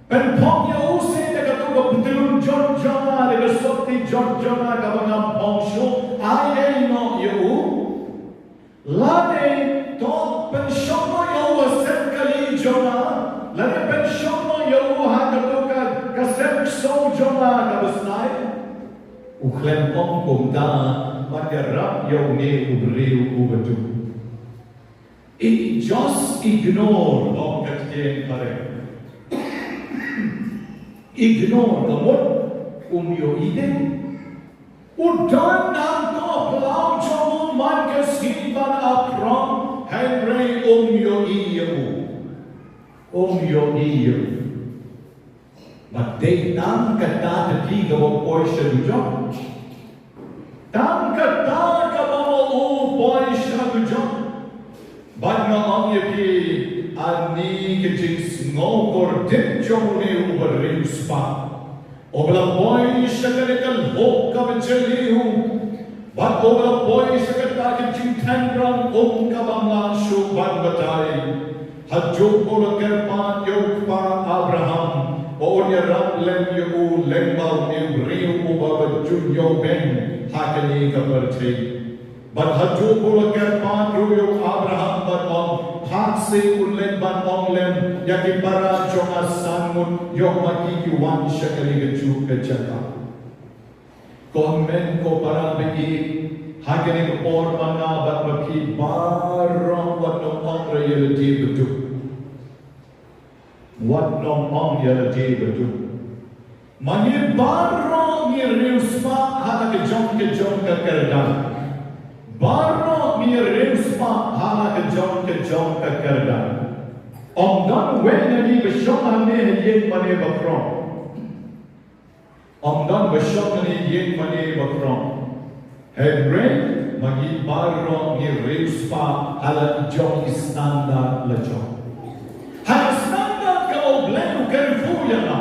Pynphong ïa u seh da kato ka pyntlun jot jong nga, da ka sotti jot jong nga kaba ngam phong shuh, ai ei noh ïa u. Lane to pynshong noh ïa u ha sem kali jong nga, lane pynshong noh ïa u ha kato ka, ka sem ksew jong nga kaba stai. U khlem ong kumta ban ïarap ïa une u briew uba duk. I just ignore, ong ka ktien phareng. Ignore, ka mut um ïohi de. U don hangto ha phyllaw jong u man ka sngi ban ap khrong, hynrei um ïohi ïa u. Um ïohi ïa u. Bad dei tang kata te phi kaba poi sha dujok. Tang kata kaba ma u poi sha dujok. Bad nga ong ïa phi, ani ka jingsngewkordit jong une uba riewspah, uba la poi sha kane ka lyoh kaba jylliew. Bad uba la poi sha kata ka jingtynrong um kaba ym lah shuh ban batai. Haduh ba u la kyrpad ïa u kpa Abraham ba un ïarap lem ïa u lyngba une u briew uba ju ñiewbeiñ ha kane ka pyrthei. Bad haduh ba u la kyrpad ruh ïa u Abraham ban ong, phah seh un leit ban ong lem ïa ki para jong nga san ngut, ïoh ma ki ki wan sha kane kajuh ka jaka. Ko hynmen ko para ba ïeit, ha kane ka por ma nga bad ma phi baroh wat nang ong re ïa lade ba duk. Wat nang ong ïa lade ba duk. Ma ngi baroh ngi riewspah ha la ka jong ka jong ka kyrdan. Baroh ngi riewspah ha la ka jong ka jong ka kyrdan. Ym don uwei na ngi ba shong hangne ha ïing mane ba khrong. Ym don ba shong hangne ïing mane ba khrong. Hynrei ma ngi baroh ngi riewspah ha la ki jong ki standard la jong. Ha ka standard kaba U Blei u kyrkhu ïa nga.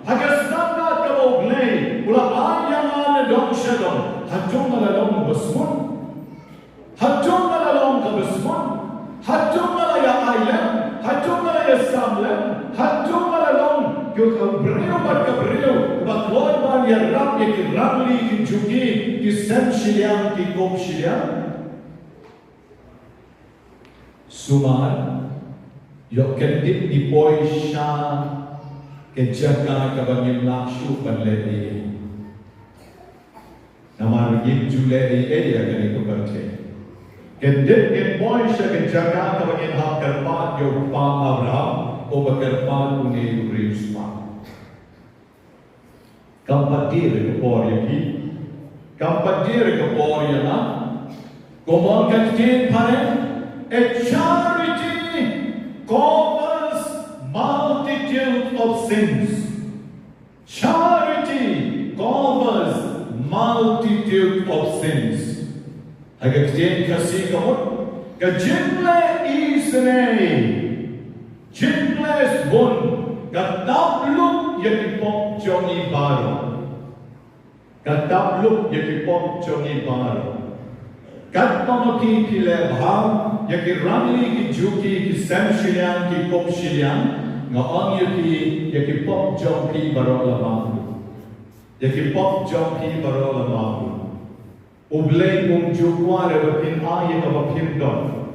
Ha ka standard kaba U Blei u la ai ïa nga na dong sha dong. Ha jong nga la long ba smun. Ha jong nga la long kaba smun. Ha jong nga la ïa ai lem. Ha jong nga la ïa sam lem. Ha jong nga la long ka briew bad ka briew kaba kloi ban ïarap ïa ki rangli ki juki, ki sem shiliang ki kup shiliang. Sumar ïoh kyndit ngi poi sha ka jaka kaba ngim lah shuh ban leh ei ei. Namar ngim ju leh ei ei ïa kane ka pyrthei. Kyndit ngin poi sha ka jaka kaba ngin hap kyrpad ïa u Kpa Abraham, uba kyrpad une u riewspah. Kam pat dier ka por ïa phi. Kam pat dier ka por ïa nga. Kumba ong ka ktien phareng, a charity covers multitude of sins. Charity covers multitude of sins. Ha ka ktien Khasi ka mut, ka jingleh isynei, jingleh sbun, ka tap lup ïa ki pop jong ngi baroh. Ka tap lup ïa ki pop jong ngi baroh. Katba ma phi phi leh bha ïa ki rangli ki juki, ki sem shiliang ki kup shiliang, nga ong ïa phi, ïa ki pop jong phi baroh la bang. Ïa ki pop jong phi baroh la bang. U Blei um ju kwah re ba phin ai ïa kaba phin don.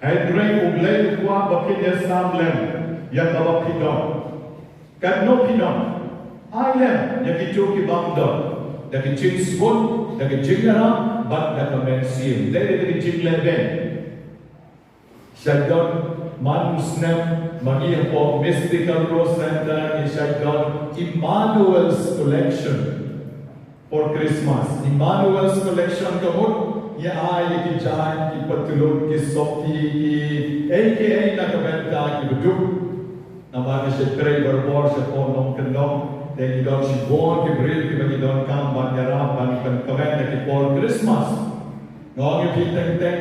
Hynrei U Blei u kwah ba phin ïa sam lem ïa kaba phi don. Katno phi don? Ai lem ïa kito ki bym don. Da ka jingsbun, da ka jingïarap bad da ka mynsiem. Dei da ka jingleh beiñ. Shait don man u snem ma ngi hapoh Mystical Growth Center ngi shait don Emmanuel's Collection for Christmas. Emmanuel's Collection ka mut ngi ai ïa ki jaiñ, ki patlun, ki sokti, ki ei ki ei na ka bynta kiba duk. Namar ngi shait trei barabor shapoh Nongkyndong, te ngi don shibun ki briew kiba ngi donkam ban ïarap ban pynkmen ïa ki por Christmas. Nga ong ïa phi teng teng,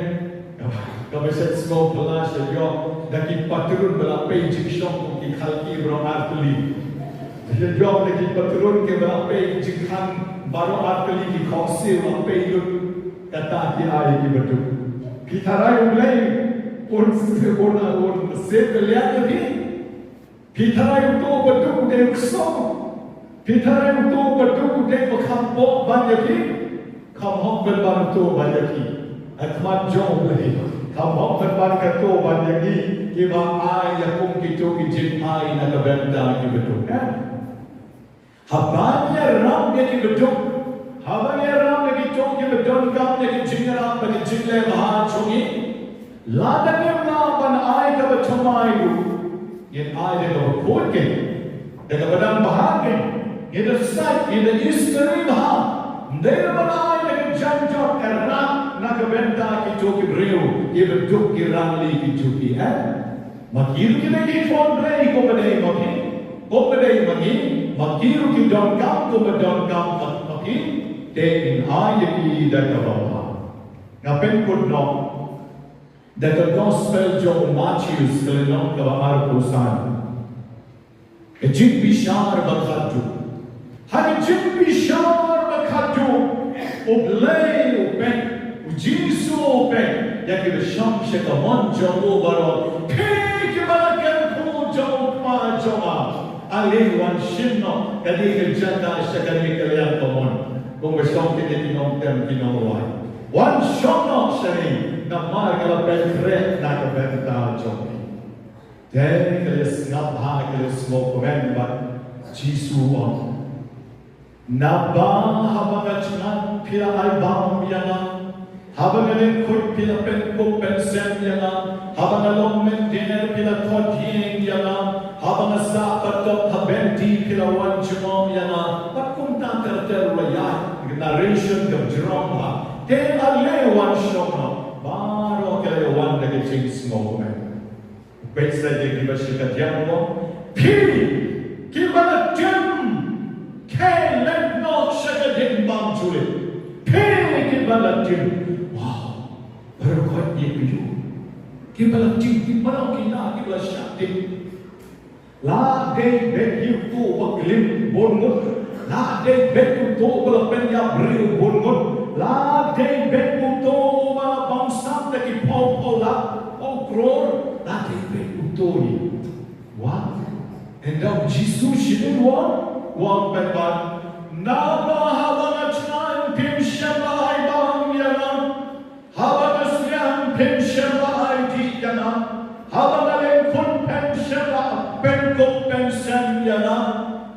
kaba shait sngew phylla shait ïoh da ki patlun ba la pei jingshong kum ki khalki baroh artylli. Shait ïoh da ki patlun kiba la pei jingkhang baroh artylli, ki khohsiew la pei lut. Kata ki ai kiba duk. Phi tharai U Blei un, un, un sep kylliang ïa phi? Phi tharai uto uba duk u dei u ksuid? Phi tharai uto uba duk u dei uba kham pop ban ïa phi? Kham hok pynban uto ban ïa phi. Ha khmat jong U Blei kham hok pynban kato ban ïa ngi kiba ai ïa kum kito ki jingai na ka bynta kiba duk. Eh? Haba ngi ïarap ïa kiba duk, haba ngi ïarap ïa kito kiba donkam ïa ki jingïarap bad ki jingleh bha jong ngi, lada ngim lah ban ai kaba thymmai ruh, ngin ai da kaba khuid kein, da kaba dang bha kein, ngin da sait, ngin da isynei bha. Ym dei ban ai da ka jingïarap na ka bynta kito ki briew kiba duk, ki rangli, ki juki, eh? Ma ki ruh ki dei ki khun Blei kumba dei ma phi, kumba dei ma ngi, ma ki ruh ki donkam kumba donkam ma, ma phi, te ngin ai ïa ki da kaba bha. Nga pynkut noh da ka Gospel jong u Mathaios ka lynnong kaba arphew san. Ka jingbishar ba khatduh. Ha ka jingbishar ba khatduh, U Blei u peit, U Jisu u peit ïa kiba shong sha ka mon jong u baroh. Phi kiba la kyrkhu jong u Kpa jong nga, ale wan shim noh kane ka jaka sha kane ka liang ka mon. Kumba shong kine ki nongtem ki nongrwai, wan shong noh shane, namar nga la pynkhreh na ka bynta jong phi. Te ka la sngap bha, ka la sngewkmen bad Jisu u ong, naba haba nga jngai phi la ai bam ïa nga, haba nga lyngkhuit phi la pynkup pynsem ïa nga, haba nga long mynder phi la khot ïing ïa nga, haba nga sah patok ha bynta phi la wan jngai ïa nga. Bad kumta ter ter u la ïaid, ka narration ka jrong bha. Te ale wan shong noh, baroh ki la wan da ka jingsngewkmen. Peit sa ïa kiba shakadiang mo. Phi kiba la tim, khie leit noh sha ka diengphna jong u Blei. Phi kiba la tim. Wow. Baroh khoit ïa ki ïoh. Kiba la tim, kiba la, kiba la shah tim. La dei beit uto uba klim bun ngut. La dei beit uto uba la pynïap briew bun ngut. La dei beit uto uba la bamsap da ki phew phew lak, phew klur. La dei beit uto hi. Wat? Ynda u Jisu shu ong, u ong, pynban, naba haba nga jngai phim shym la ai bam ïa nga. Haba nga sliang phim shym la ai dih ïa nga. Haba nga lyngkhot phim shym la pynkup pynseng ïa nga.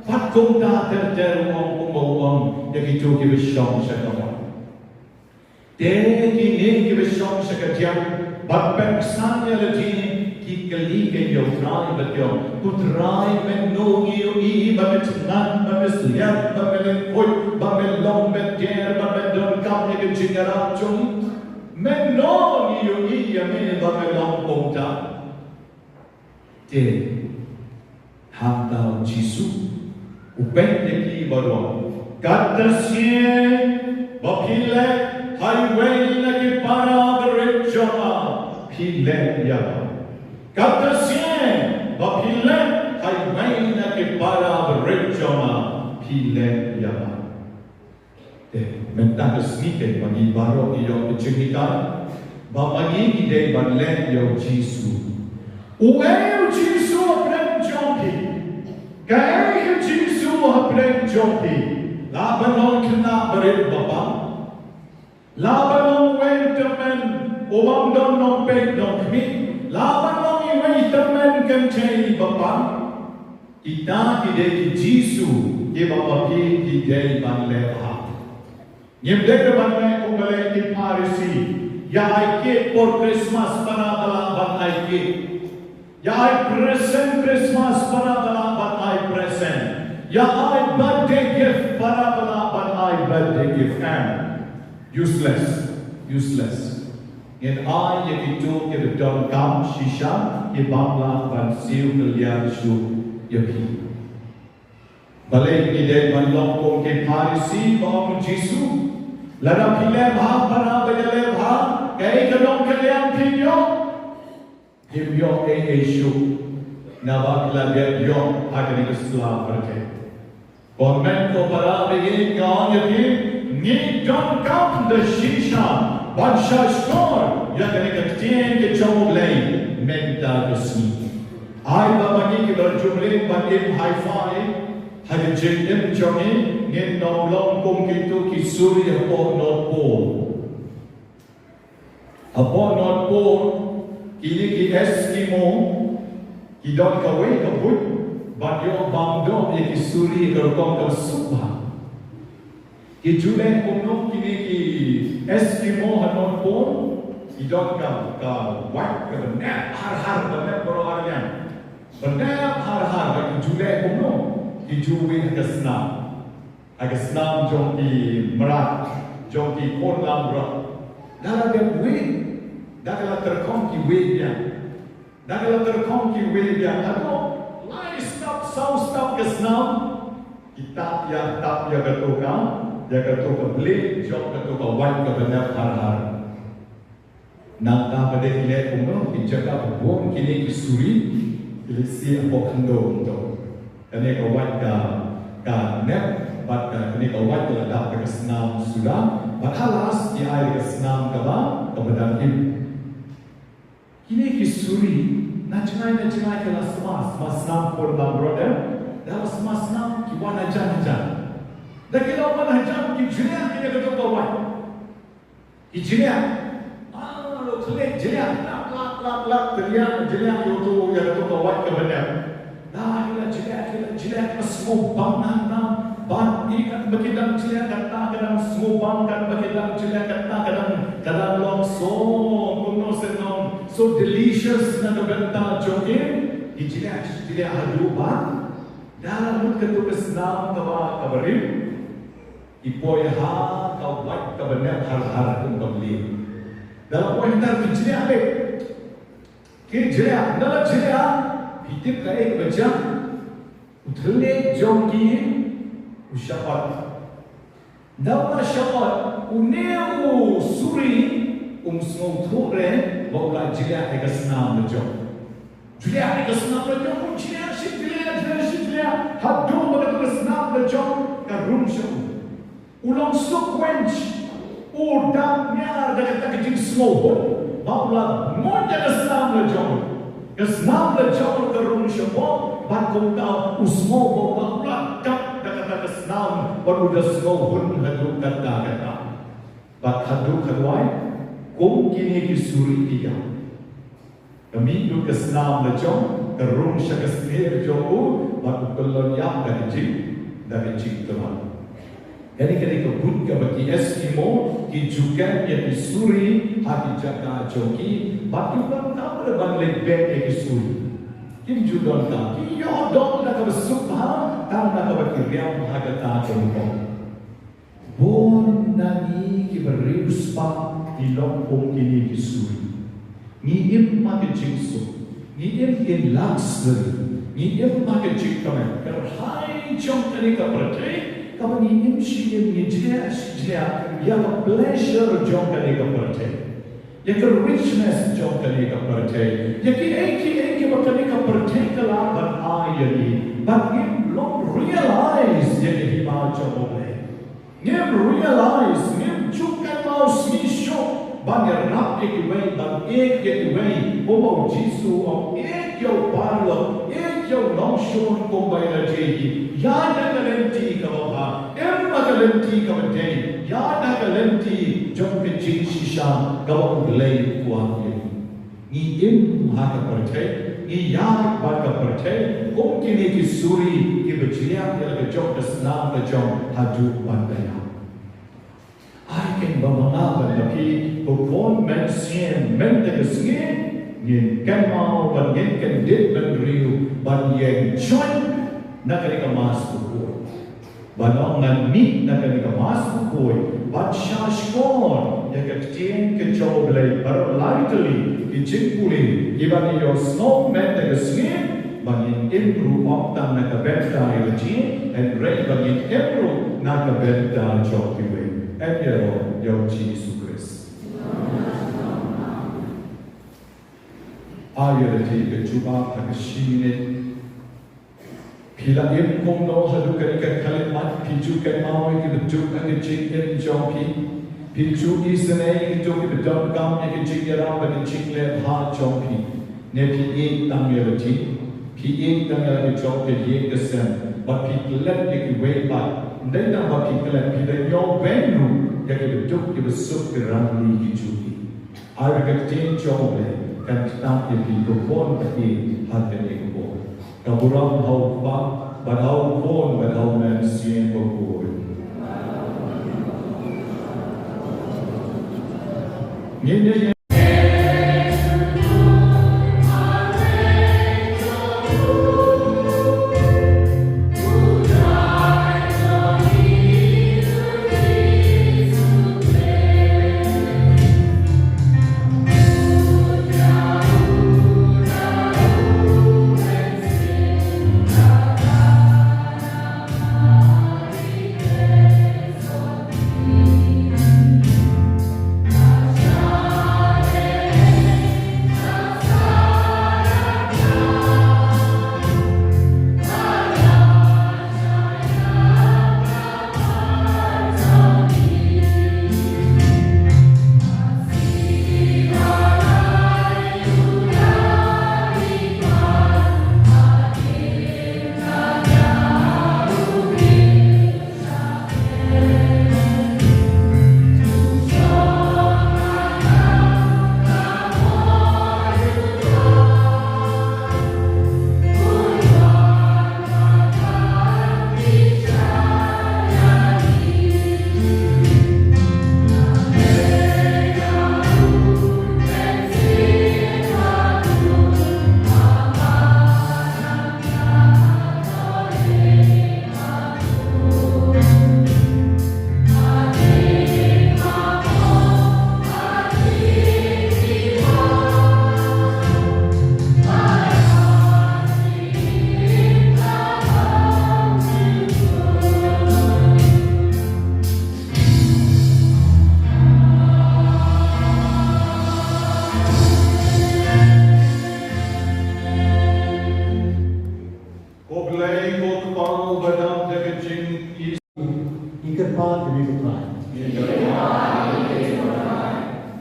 Bad kumta ter ter u ong kumba u ong ïa kito kiba shong sha ka mon. Te kine kiba shong sha kadiang bad pynksan ïa lade ki kylli ïa u Trai bad ki ong, ko Trai, mynno ngi ïohi ba me thngan, ba me sliang, ba me lyngkhot, ba me long bad der, ba me donkam ïa ka jingïarap jong ngi? Mynno ngi ïohi ïa me ba me long kumta? Te hangta u Jisu u peit ïa ki bad u ong, kata shisien ba phi leh ha iwei na ki para barit jong nga, phi leh ïa nga. Kata shisien ba phi leh ha iwei na ki para barit jong nga, phi leh ïa nga. Te mynta ka sngi te, ma ngi baroh ngi ïoh ka jinghikai ba ma ngi ngi dei ban leh ïa u Jisu. Uei u Jisu hapdeng jong phi? Kaei ka Jisu hapdeng jong phi? Lah ban long khynnah barit ba pang? Lah ban long uwei u tymmen u bym don nongpeit nongkhmih? Lah ban long uwei u tymmen kynthei ba pang? Kita ki dei ki Jisu kiba ma phi ngi dei ban leh bha. Ngim dei ruh ban leh kumba leh ki Pharisi, ïa ai cake por Christmas para ba lah ban ai cake, ïa ai present Christmas para ba lah ban ai present, ïa ai birthday gift para ba lah ban ai birthday gift. Em, useless, useless. Ngin ai ïa kito kiba donkam shisha, ki bym lah ban siew kylliang shuh ïa phi. Balei ngi dei ban long kum ki Pharisi? Ba ong u Jisu, lada phi leh bha para ba ïaleh bha, kaei ka donkylliang phin ïoh? Phim ïoh ei ei shuh, naba phi la dep ïoh ha kane ka sla pyrthei. Ko hynmen ko para, ba ïeit, nga ong ïa phi, ngi donkam da shisha ban sha shkor ïa kane ka ktien ka jong U Blei mynta ka sngi. Ai ba ma ngi kiba la jumleh ban im hi-fi ha ka jingim jong ngi, ngin ym long kum kito ki suri hapoh North Pole. Hapoh North Pole, kine ki Eskimo ki don kawei ka buit ban ïoh bam doh ïa ki suri ha ka rukom kaba suk bha. Ki ju leh kumno kine ki Eskimo ha North Pole? Ki don ka, ka wait kaba nep har har, ba nep baroh arliang. Ba nep har har, ba ki ju leh kumno? Ki ju wieh ha ka snam. Ha ka snam jong ki mrad, jong ki khun langbrot. Da la dep wieh, da ka la tyrkhong ki wieh biang. Da ka la tyrkhong ki wieh biang. Haduh lai step, saw step ka snam, ki tap ïa, tap ïa kato ka, ïa kato ka blade jong kato ka wait kaba nep har har. Nangta pat de ki leh kumno, ki jaka ba bun kine ki suri, ki leit sih hapoh khyndew kumto. Kane ka wait ka, ka nep, bad ka, kane ka wait ka la dap da ka snam suda, bad ha last ki ai da ka snam kaba, kaba dang im. Kine ki suri, na jngai na jngai ki la sma, sma snam khun langbrot, eh? Da la sma snam ki wan hajan hajan. Da ki la wan hajan ki jliah ïa kato ka wait. Ki jliah. Ah, lo khleh jliah. Lak, lak, lak, lak, jliah, jliah, ïa uto, ïa uto ka wait kaba nep. Da, ki la jliah, ki la jliah, ka sngewbang nang nang. Bad, i katba ki dang jliah kata, ka dang sngewbang, katba ki dang jliah kata, ka dang, ka dang long so, kumno seh long, so delicious na ka bynta jong ki. Ki jliah, jliah haduh ba da la lut kato ka snam kaba, kaba rim. Ki poi ha ka wait kaba nep har har kum ka blei. Da la poi hangta ki jliah leh. Ki jriah, nda la jriah, phi tip kaei kaba jia? U thylliej jong ki u shah ot. Nda u la shah ot, une u suri um sngewthuh re ba u la jriah ïa ka snam la jong. Jriah ïa ka snam la jong, u jriah shi jriah, jriah shi jriah, haduh ba ka snam la jong ka rung sha u. U long suk wench, u dap niar da kata ka jingsngewhun ba u la mut ïa ka snam la jong. Ka snam la jong ka rung sha u, bad kumta u sngew ba u la kap da kata ka snam bad u da sngewhun haduh katta katta. Bad haduh katwai, kum kine ki suri ki ïap. Ka mih lut ka snam la jong, ka rung sha ka snier jong u, bad u kyllon ïap da ka jing, da ka jingthrang. Kane ka dei ka buit kaba ki Eskimo ki ju kem ïa ki suri ha ki jaka jong ki, bad ki bym tam re ban leit beh ïa ki suri. Kim ju donkam, ki ïoh don da kaba suk bha, tang da kaba ki riam ha kata ka rukom. Bun na ngi kiba riewspah ngi long kum kine ki suri. Ngi im ha ka jingsuk, ngi im in luxury, ngi im ha ka jingkmen. Kyrhai jong kane ka pyrthei kaba ngi im shi im, ngi jriah shi jriah ïa ka pleasure jong kane ka pyrthei, ïa ka richness jong kane ka pyrthei, ïa kiei kiei kiba kane ka pyrthei ka lah ban ai ïa ngi. Bad ngim long realize ïa ka hima jong U Blei. Ngim realize, ngim ju kynmaw sngi shuh ban ïarap ïa kiwei, ban ïeit ïa kiwei. Kumba U Jisu u ong, ïeit ïa u paralok, ïeit ïa u nongshun kumba ïa lade hi. Ïaid ha ka lynti kaba bha, im ha ka lynti kaba dei, ïaid ha ka lynti jong ka jingshisha kaba U Blei u kwah ïa ngi. Ngi im ha ka pyrthei, ngi ïaid bad ka pyrthei, kum kine ki suri kiba jriah ïa la ka jong ka snam la jong haduh ban da ïap. Ai kynmaw ma nga bad ma phi, ko khun mynsiem, mynta ka sngi ngin kynmaw bad ngin kyndit bynriew ban ïeng join na kane ka Mass bakhuid. Ban ong ngan mih na kane ka Mass bakhuid ban sha shkor ïa ka ktien ka jong U Blei, baroh lai tylli ki jingpule kiba ngi ïohsngew mynta ka sngi, ba ngin im ruh ym tang na ka bynta ïa lade, hynrei ba ngin im ruh na ka bynta jong kiwei. Yn ïaroh ïa U Jisu Khrist. Ai ïa lade ka jubab ha ka shi minit. Phi la im kumno haduh kane ka khyllipmat? Phi ju kynmaw ïa kiba duk ha ka jingim jong phi? Phi ju isynei ïa kito kiba donkam ïa ka jingïarap bad ka jingleh bha jong phi? Ne phi ïeit tang ïa lade? Phi ïeit tang ïa la ka jong ka ïing ka sem bad phi klet ïa kiwei pat? Ym dei tang ba phi klet, phi da ñiewbeiñ ruh ïa kiba duk kiba suk, ki rangli ki jong phi. Ai ba ka ktien jong U Blei kan ktah ïa phi, ko khun ka ïeit, ha kane ka por. Ka burom ha U Kpa bad ha U Khun bad ha U Mynsiem Bakhuid. Ngin ïa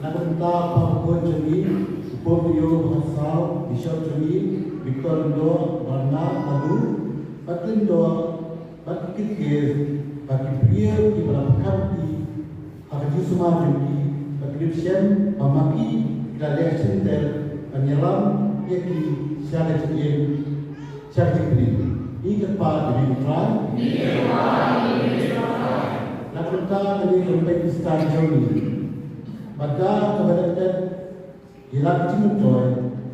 Na ka bynta u Papa jong ngi, u Pope Leo ba khatsaw, Bishop jong ngi, Victor Lyngdoh, Bernard Tadu, bad Lyngdoh, bad ki kyrkieh, bad ki briew kiba la pyrkhat ïa ki ha ka jingsumar jong ki, bad ki dep shem ba ma ki ki la leh shynter ban ïalam ïa ki sha ka jingim, sha ka jingpynim. Ngi kyrpad ïa me ko Trai. Na ka bynta kane ka leit Easter jong ngi, bad da kaba dep dep ïa la ka jingmyntoi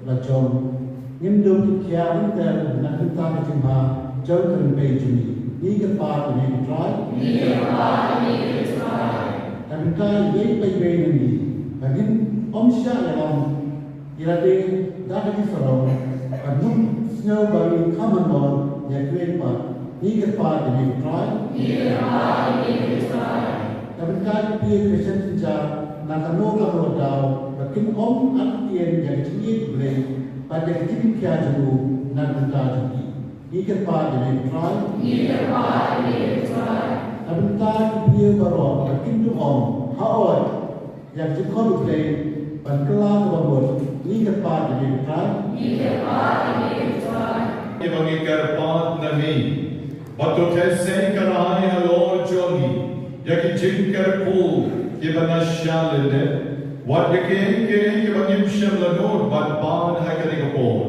la jong, ngin dup khia lynter na ka bynta ka jingbha jong ka lynter jong ngi. Ngi kyrpad ïa me ko Trai. Na ka bynta iwei pa iwei na ngi, ba ngin ym shah ïalam ïa lade da ka jingsarong, bad ngim sngew ba ngi kham manor ïa kiwei pat. Ngi kyrpad ïa me ko Trai. Na bynta ki briew kiba shem jynjar na kano kano ka daw, ba kin ym artatien ïa ka jingïeit U Blei bad ïa ka jingpynkhia jong u na ka bynta jong ki. Ngi kyrpad ïa me ko Trai. Na bynta ki briew baroh ba kin duh ong, ha oi, ïa ka jingkhot U Blei ban kylla kaba mut, ngi kyrpad ïa me ko Trai. Ïa ba ngi kyrpad na ngi, bad to theh sei ka rai halor jong ngi ïa ki jingkyrkhu kiba na sha lyndet, wat ïa kiei kiei kiba ngim shym la nud ban pan ha kane ka por.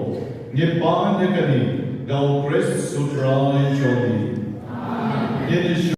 Ngi pan ïa kane da U Khrist U Trai jong ngi. Amen. Ngin ïa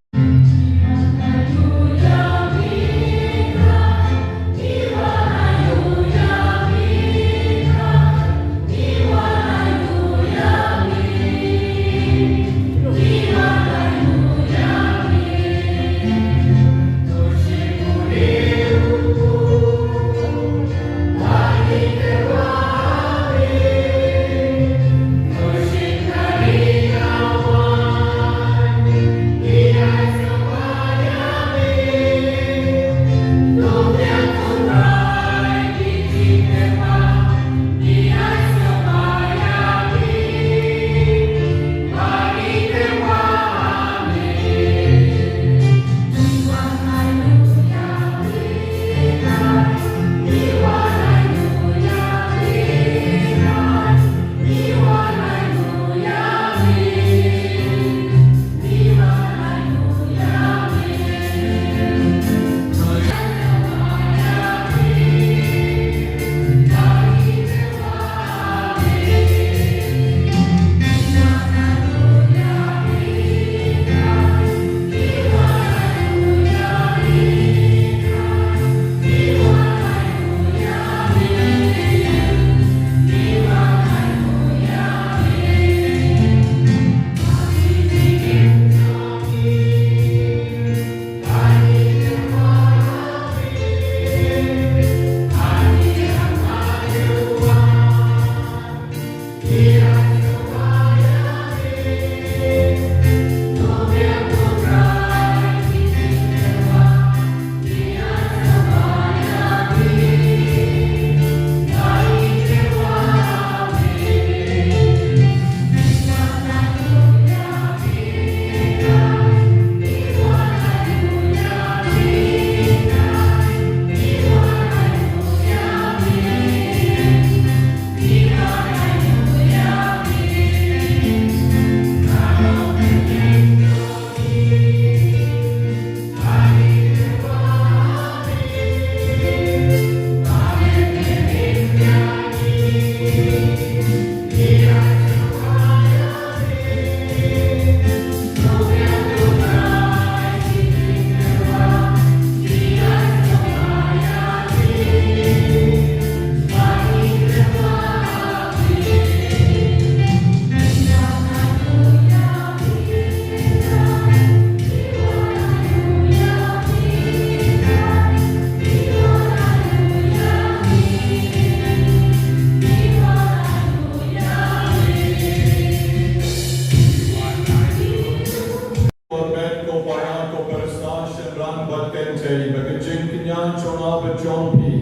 Ko para, ko para sha shynrang bad kynthei, ba ka jingkñia jong nga bad jong phi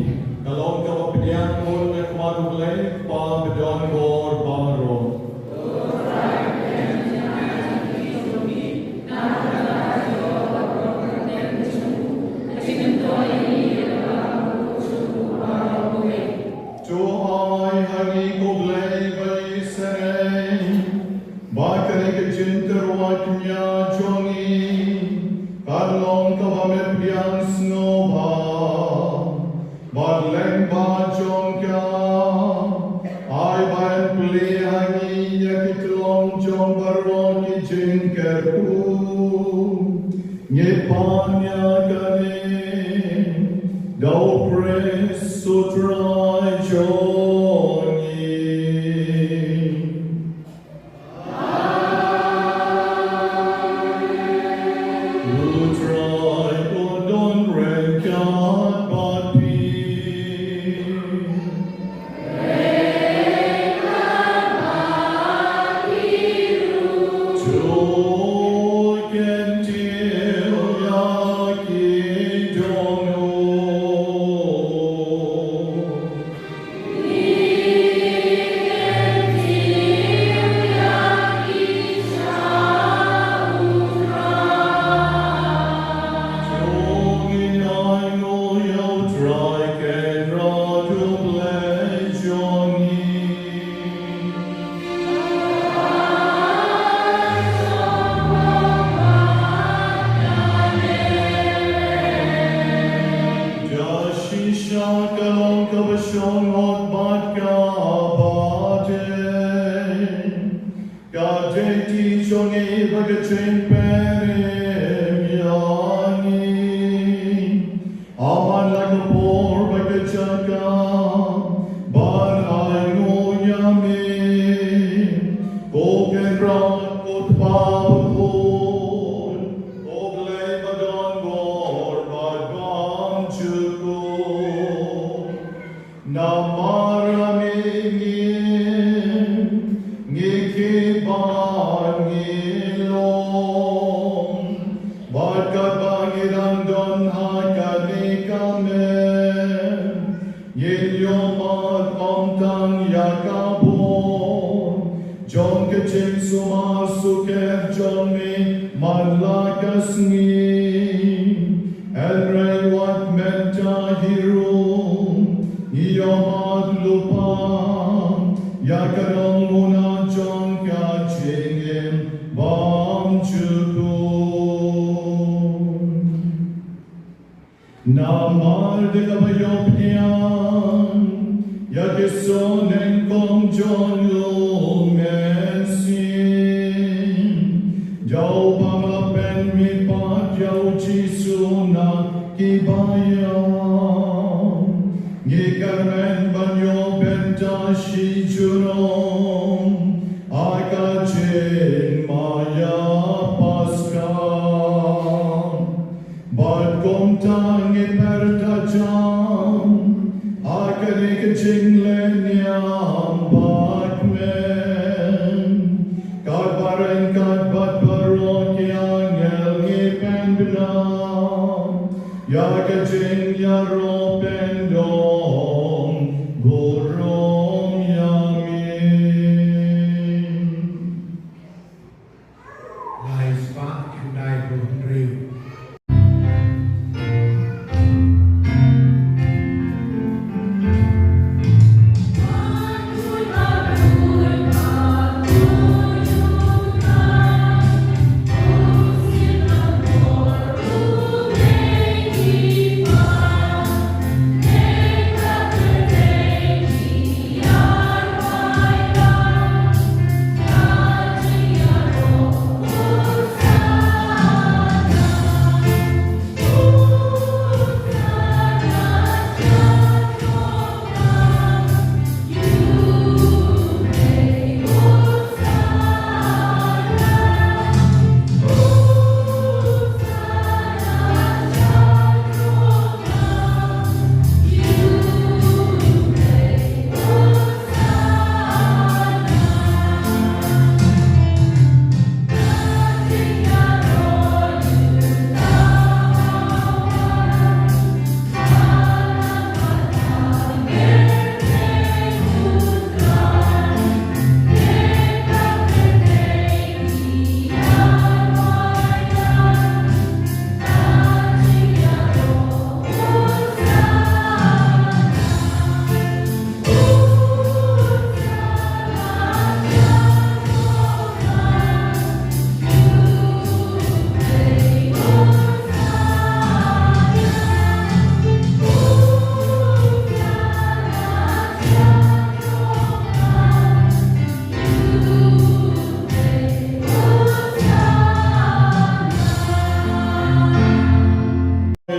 ka long kaba pdiang bun na khmat U Blei, Kpa ba don bor baroh. Sngewbha bad lyngba jong ka, ai ba yn plie ha ngi ïa ki tlong jong baroh ki jingkyrkhu. Ngi pan ïa kane da U Khrist U Trai jong ngi. U Trai u don ryngkat bad phi. To kyntiew ïa ki dohnud. Shisha ka long kaba shong hok bad kaba dei. Ka dei ti jong ngi bad ka jingpynim ïa ngi. Aman la ka por bad ka jaka ban ainguh ïa me, ko Kynrad, ko Kpa bakhuid, ko Blei ba don bor bad bymjukut. Namar ïa me ngi, ngi khie bad ngi long, bad katba ngi dang don ha kane ka met, ngin ïohmad ym tang ïa ka bor jong ka jingsumar sukher jong me man la ka sngi. Hynrei wat mynta hi ruh ngi ïohmad lypa ïa ka nongmuna jong ka jingim bymjukut. Namar da kaba ïoh pdiang ïa ki soh nyngkong jong u Mynsiem, da u bym la pynmihpat ïa u Jisu na ki baïong, ngi kyrmen ban ïoh bynta shi junom ha ka jingmaïa Paskha. Bad kumta ngi pyrta jam ha kane ka jingleh niam ba kmen, katba ryngkat bad baroh ki angel ngi pynbna ïa ka jingïaroh pyndong burom ïa me. Lai spah khyndai phew hynriew.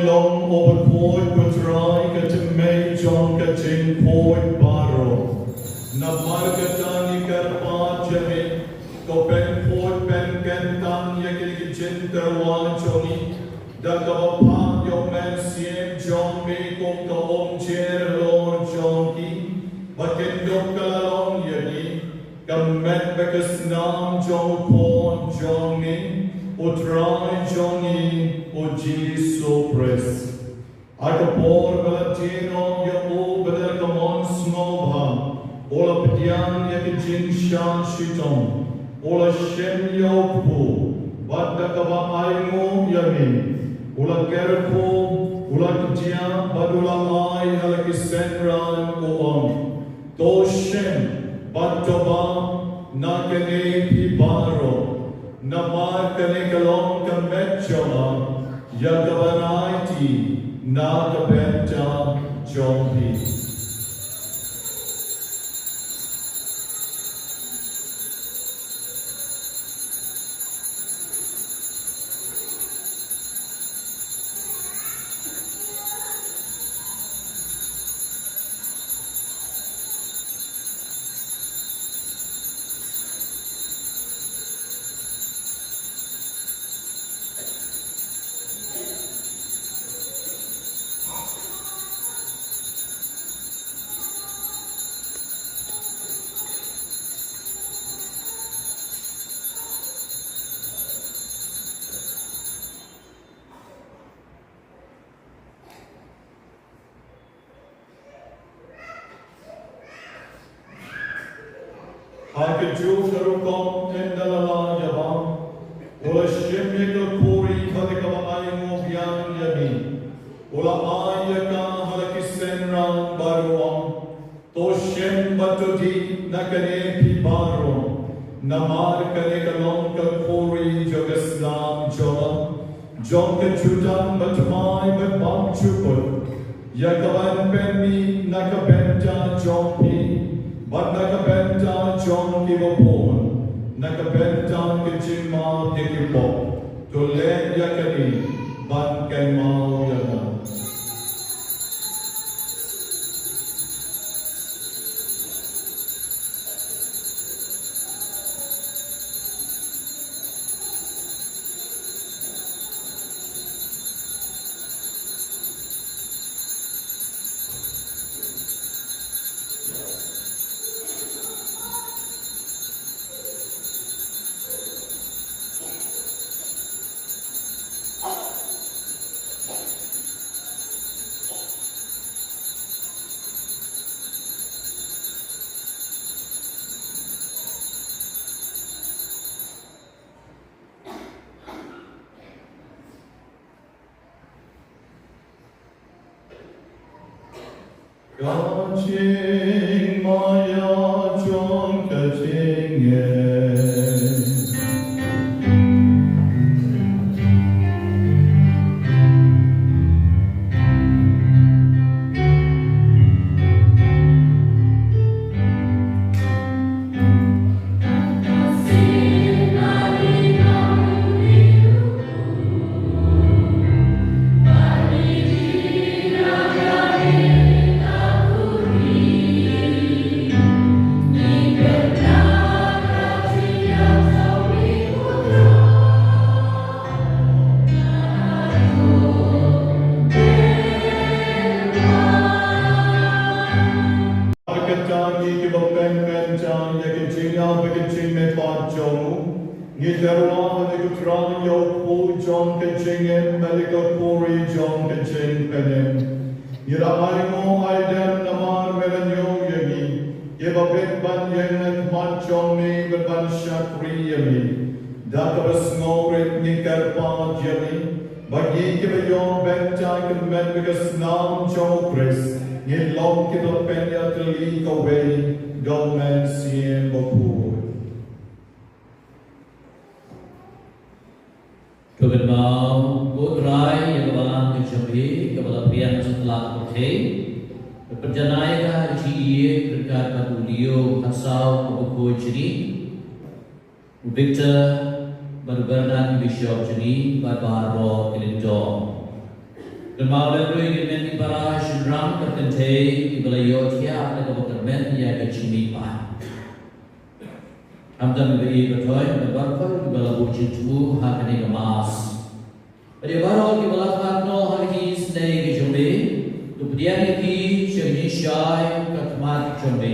Long, O bakhuid, ko Trai, ka thymmei jong ka jingkhuid baroh. Namar kata ngi kyrpad ïa me, to pynkhuid pynkyntang ïa kine ki jingtyrwa jong ngi da kaba phah ïa u Mynsiem jong me kum ka umjer halor jong ki, ba kin dup ka la long ïa ngi ka met bad ka snam jong u Khun jong me, u Trai jong ngi, u Jisu Khrist. Ha ka por ba la die noh ïa u, bad da ka mon sngewbha u la pdiang ïa ka jingshah shitom, u la shim ïa u kpu, bad da kaba ainguh ïa me, u la kyrkhu, u la kjia, bad u la ai ha la ki synran, u ong: To shim bad to bah na kane phi baroh, namar kane ka long ka met jong nga, ïa ka ban aiti na ka bynta jong phi. Ha kajuh ka rukom ynda la lah ïa bam, u la shim ïa ka khuri, bad da kaba ainguh biang ïa me, u la ai ïa ka ha la ki synran, bad u ong: To shim bad to dih na kane phi baroh, namar kane ka long ka khuri jong ka snam jong nga, jong ka jutang bathymmai bad bymjukut, ïa ka ban pynmih na ka bynta jong phi bad na ka bynta jong kiba bun, na ka bynta ka jingmap ïa ki pop. To leh ïa kane ban kynmaw ïa nga. Ka jingmaïa jong ka jingngeit. Markata ngi kiba pynmynta ïa ka jingïap bad ka jingmihpat jong u, ngi tyrwa ha me ko Trai ïa u kpu jong ka jingim bad ïa ka khuri jong ka jingpynim. Ngi la ainguh aidem namar me la ñiew ïa ngi, kiba bit ban ïeng ha khmat jong me bad ban shakri ïa me. Da kaba sngewrit ngi kyrpad ïa me, ba ngi kiba ïoh bynta ka met bad ka snam jong u Khrist, ngin long kiba pynïatylli kawei da u Mynsiem Bakhuid. To kynmaw, ko Trai, ïa ka balang ka jong me, kaba la pdiang sha ka pyrthei, to pynjanai ka ha ka jingïeit ryngkat bad u Leo khatsaw, u bakhuid jong ngi, u Victor bad u Bernard, ki bishop jong ngi, bad baroh ki lyngdoh. Kynmaw lem ruh ïa ki hynmen ki para shynrang bad kynthei kiba la ïohthiah da kaba kyrmen ïa ka jingmihpat. Khamtam ïa i ba thoh, ïa i ba thoh, ïa i ba la buh jingthmu ha kane ka Mass. Bad ïa baroh kiba la khmat noh ha ka jingisynei ka jong me, to pdiang ïa ki sha ka jingshai ka khmat jong me.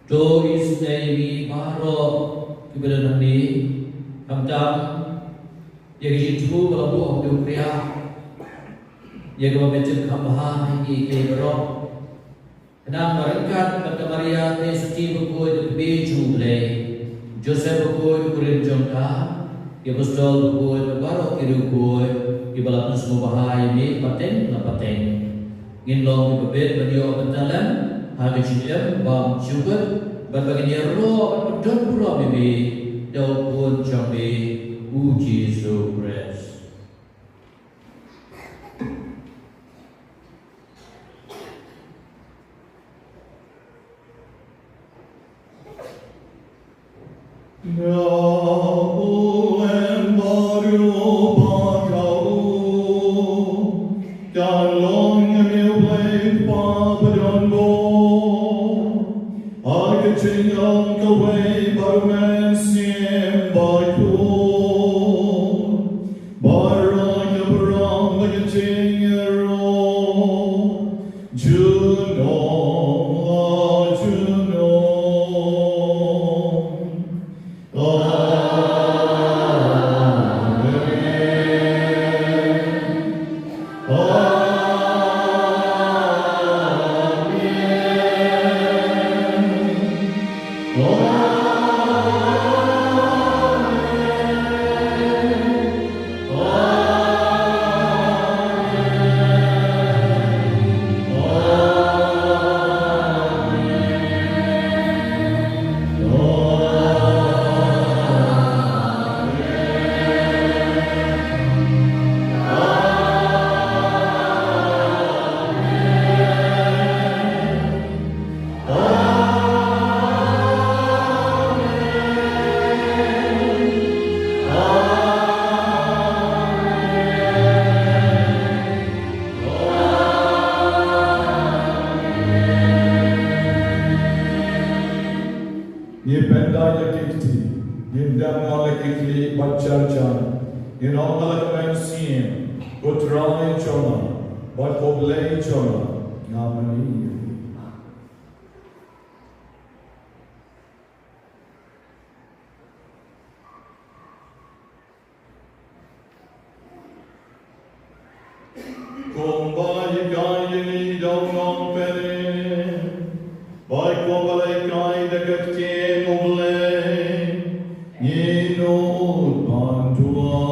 To isynei ïa ngi baroh kiba don hangne, khamtam ïa ka jingthmu ba la buh ha u Khriah, ïa kaba me tip kham bha ha ngi kiei kiei baroh. Khnang ba ryngkat bad ka Maria Theisotti bakhuid ka kmie jong U Blei, Joseph bakhuid u kurim jong ka, ki apostol bakhuid bad baroh ki riewkhuid kiba la pynsngewbha ïa me pateng la pateng, ngin long kiba bit ban ïoh bynta lem ha ka jingim bymjukut, bad ba ngin ïaroh bad pyndonkam ïa me da u Khun jong me, U Jisu Khrist. Juno, juno. Amen. Amen. Amen. Ngi pynda ïa ki kti, ngin dem noh la ki khlieh bad jar jar, ngin ong la ka mynsiem, Ko Trai jong nga, bad Ko Blei jong nga, nga mane ïa phi. Kumba hikai ïa ngi da u nongpynim, bad kumba la hikai da ka ktien U Blei, ngin nud ban duwai.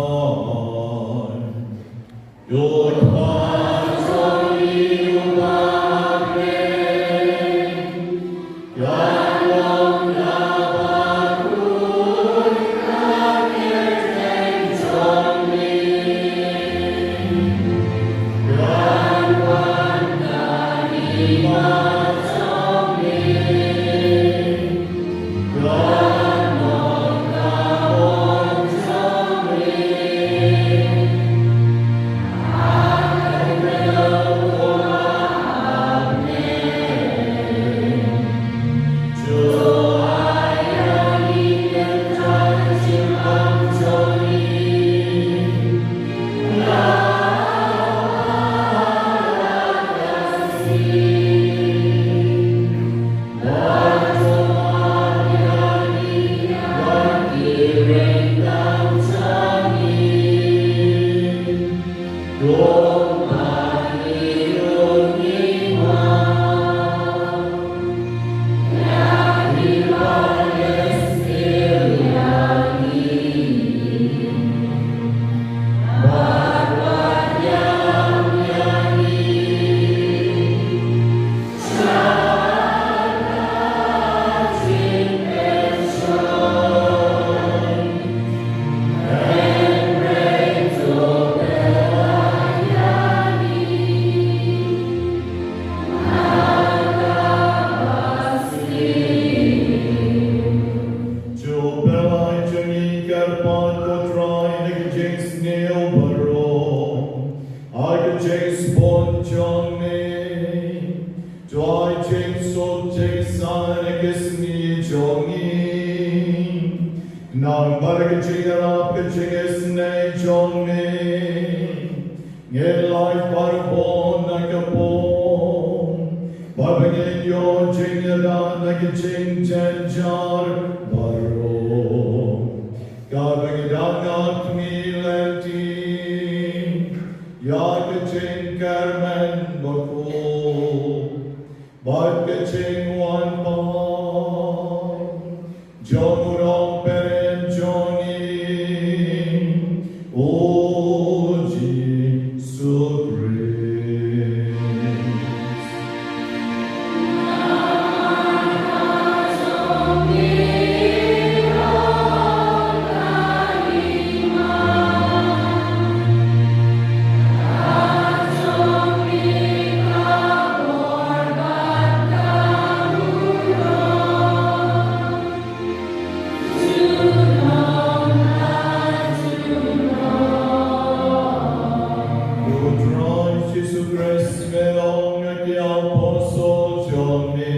Bad ka jingïarap ka jingisynei jong me, ngin lait barabor na ka pop, bad ba ngin ïoh jingïada na ka jingjynjar baroh. Kaba ngi dang ap, ngi lynti ïa ka jingkyrmen bakhuid bad ka jingwan pat jong u Nongpynim jong ngi, u Jisu Khrist. U Trai Jisu Khrist, me ong ïa ki apostol jong me,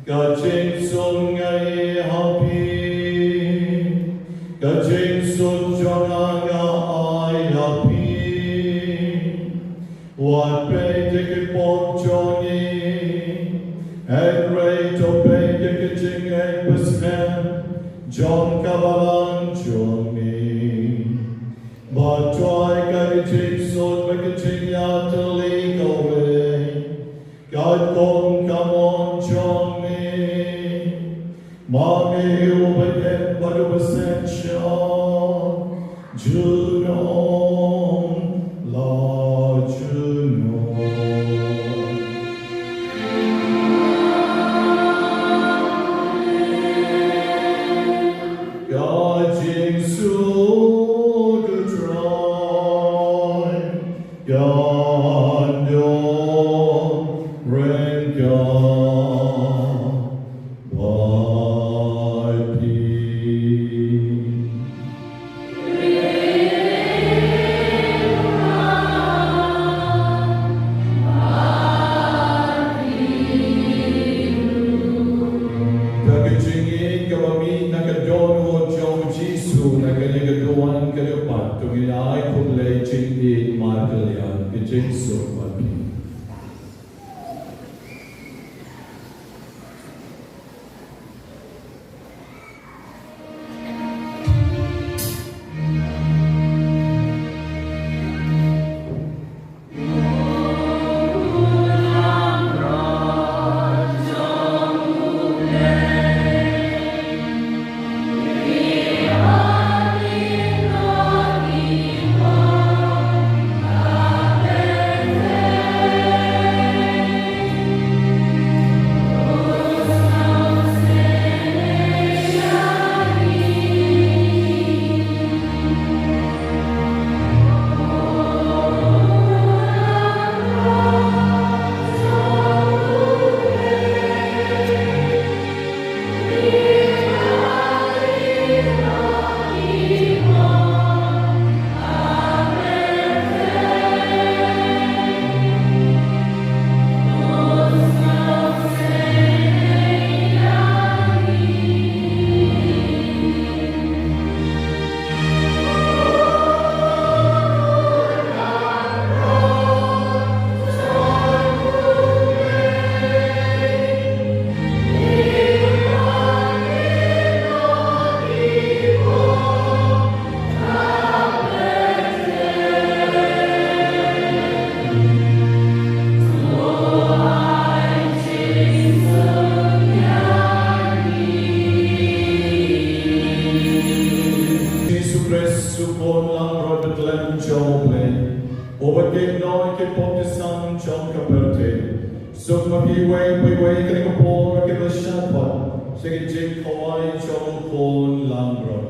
ka jingsuk nga ai ha phi, ka jingsuk jong nga nga ai ha phi. Wat peit ïa ki pop jong ngi, hynrei to peit ïa ka jingïeit basnem jong ka balang jong ngi. Bad to ai ka jingsuk bad ka jingïatylli kawei, katkum ka mon jong me. Ma me uba ïeit bad uba synshar, junom la junom. Ka jingsuk U Trai kan don ryngkat bad phi. Da ka jingïeit kaba mih na ka dohnud jong U Jisu, na kane ka duwan ka dewpat, to ngin ai khublei jingïeit markylliang. Ka jingsuk bad phi. Jisu Khrist, u khun langbrot ba tlem jong U Blei, uba kynnoh ïa ki pop ki sam jong ka pyrthei, suk ma phi iwei pa iwei kane ka por ba kin ïa shah pat sha ka jingkhawai jong u khun langbrot.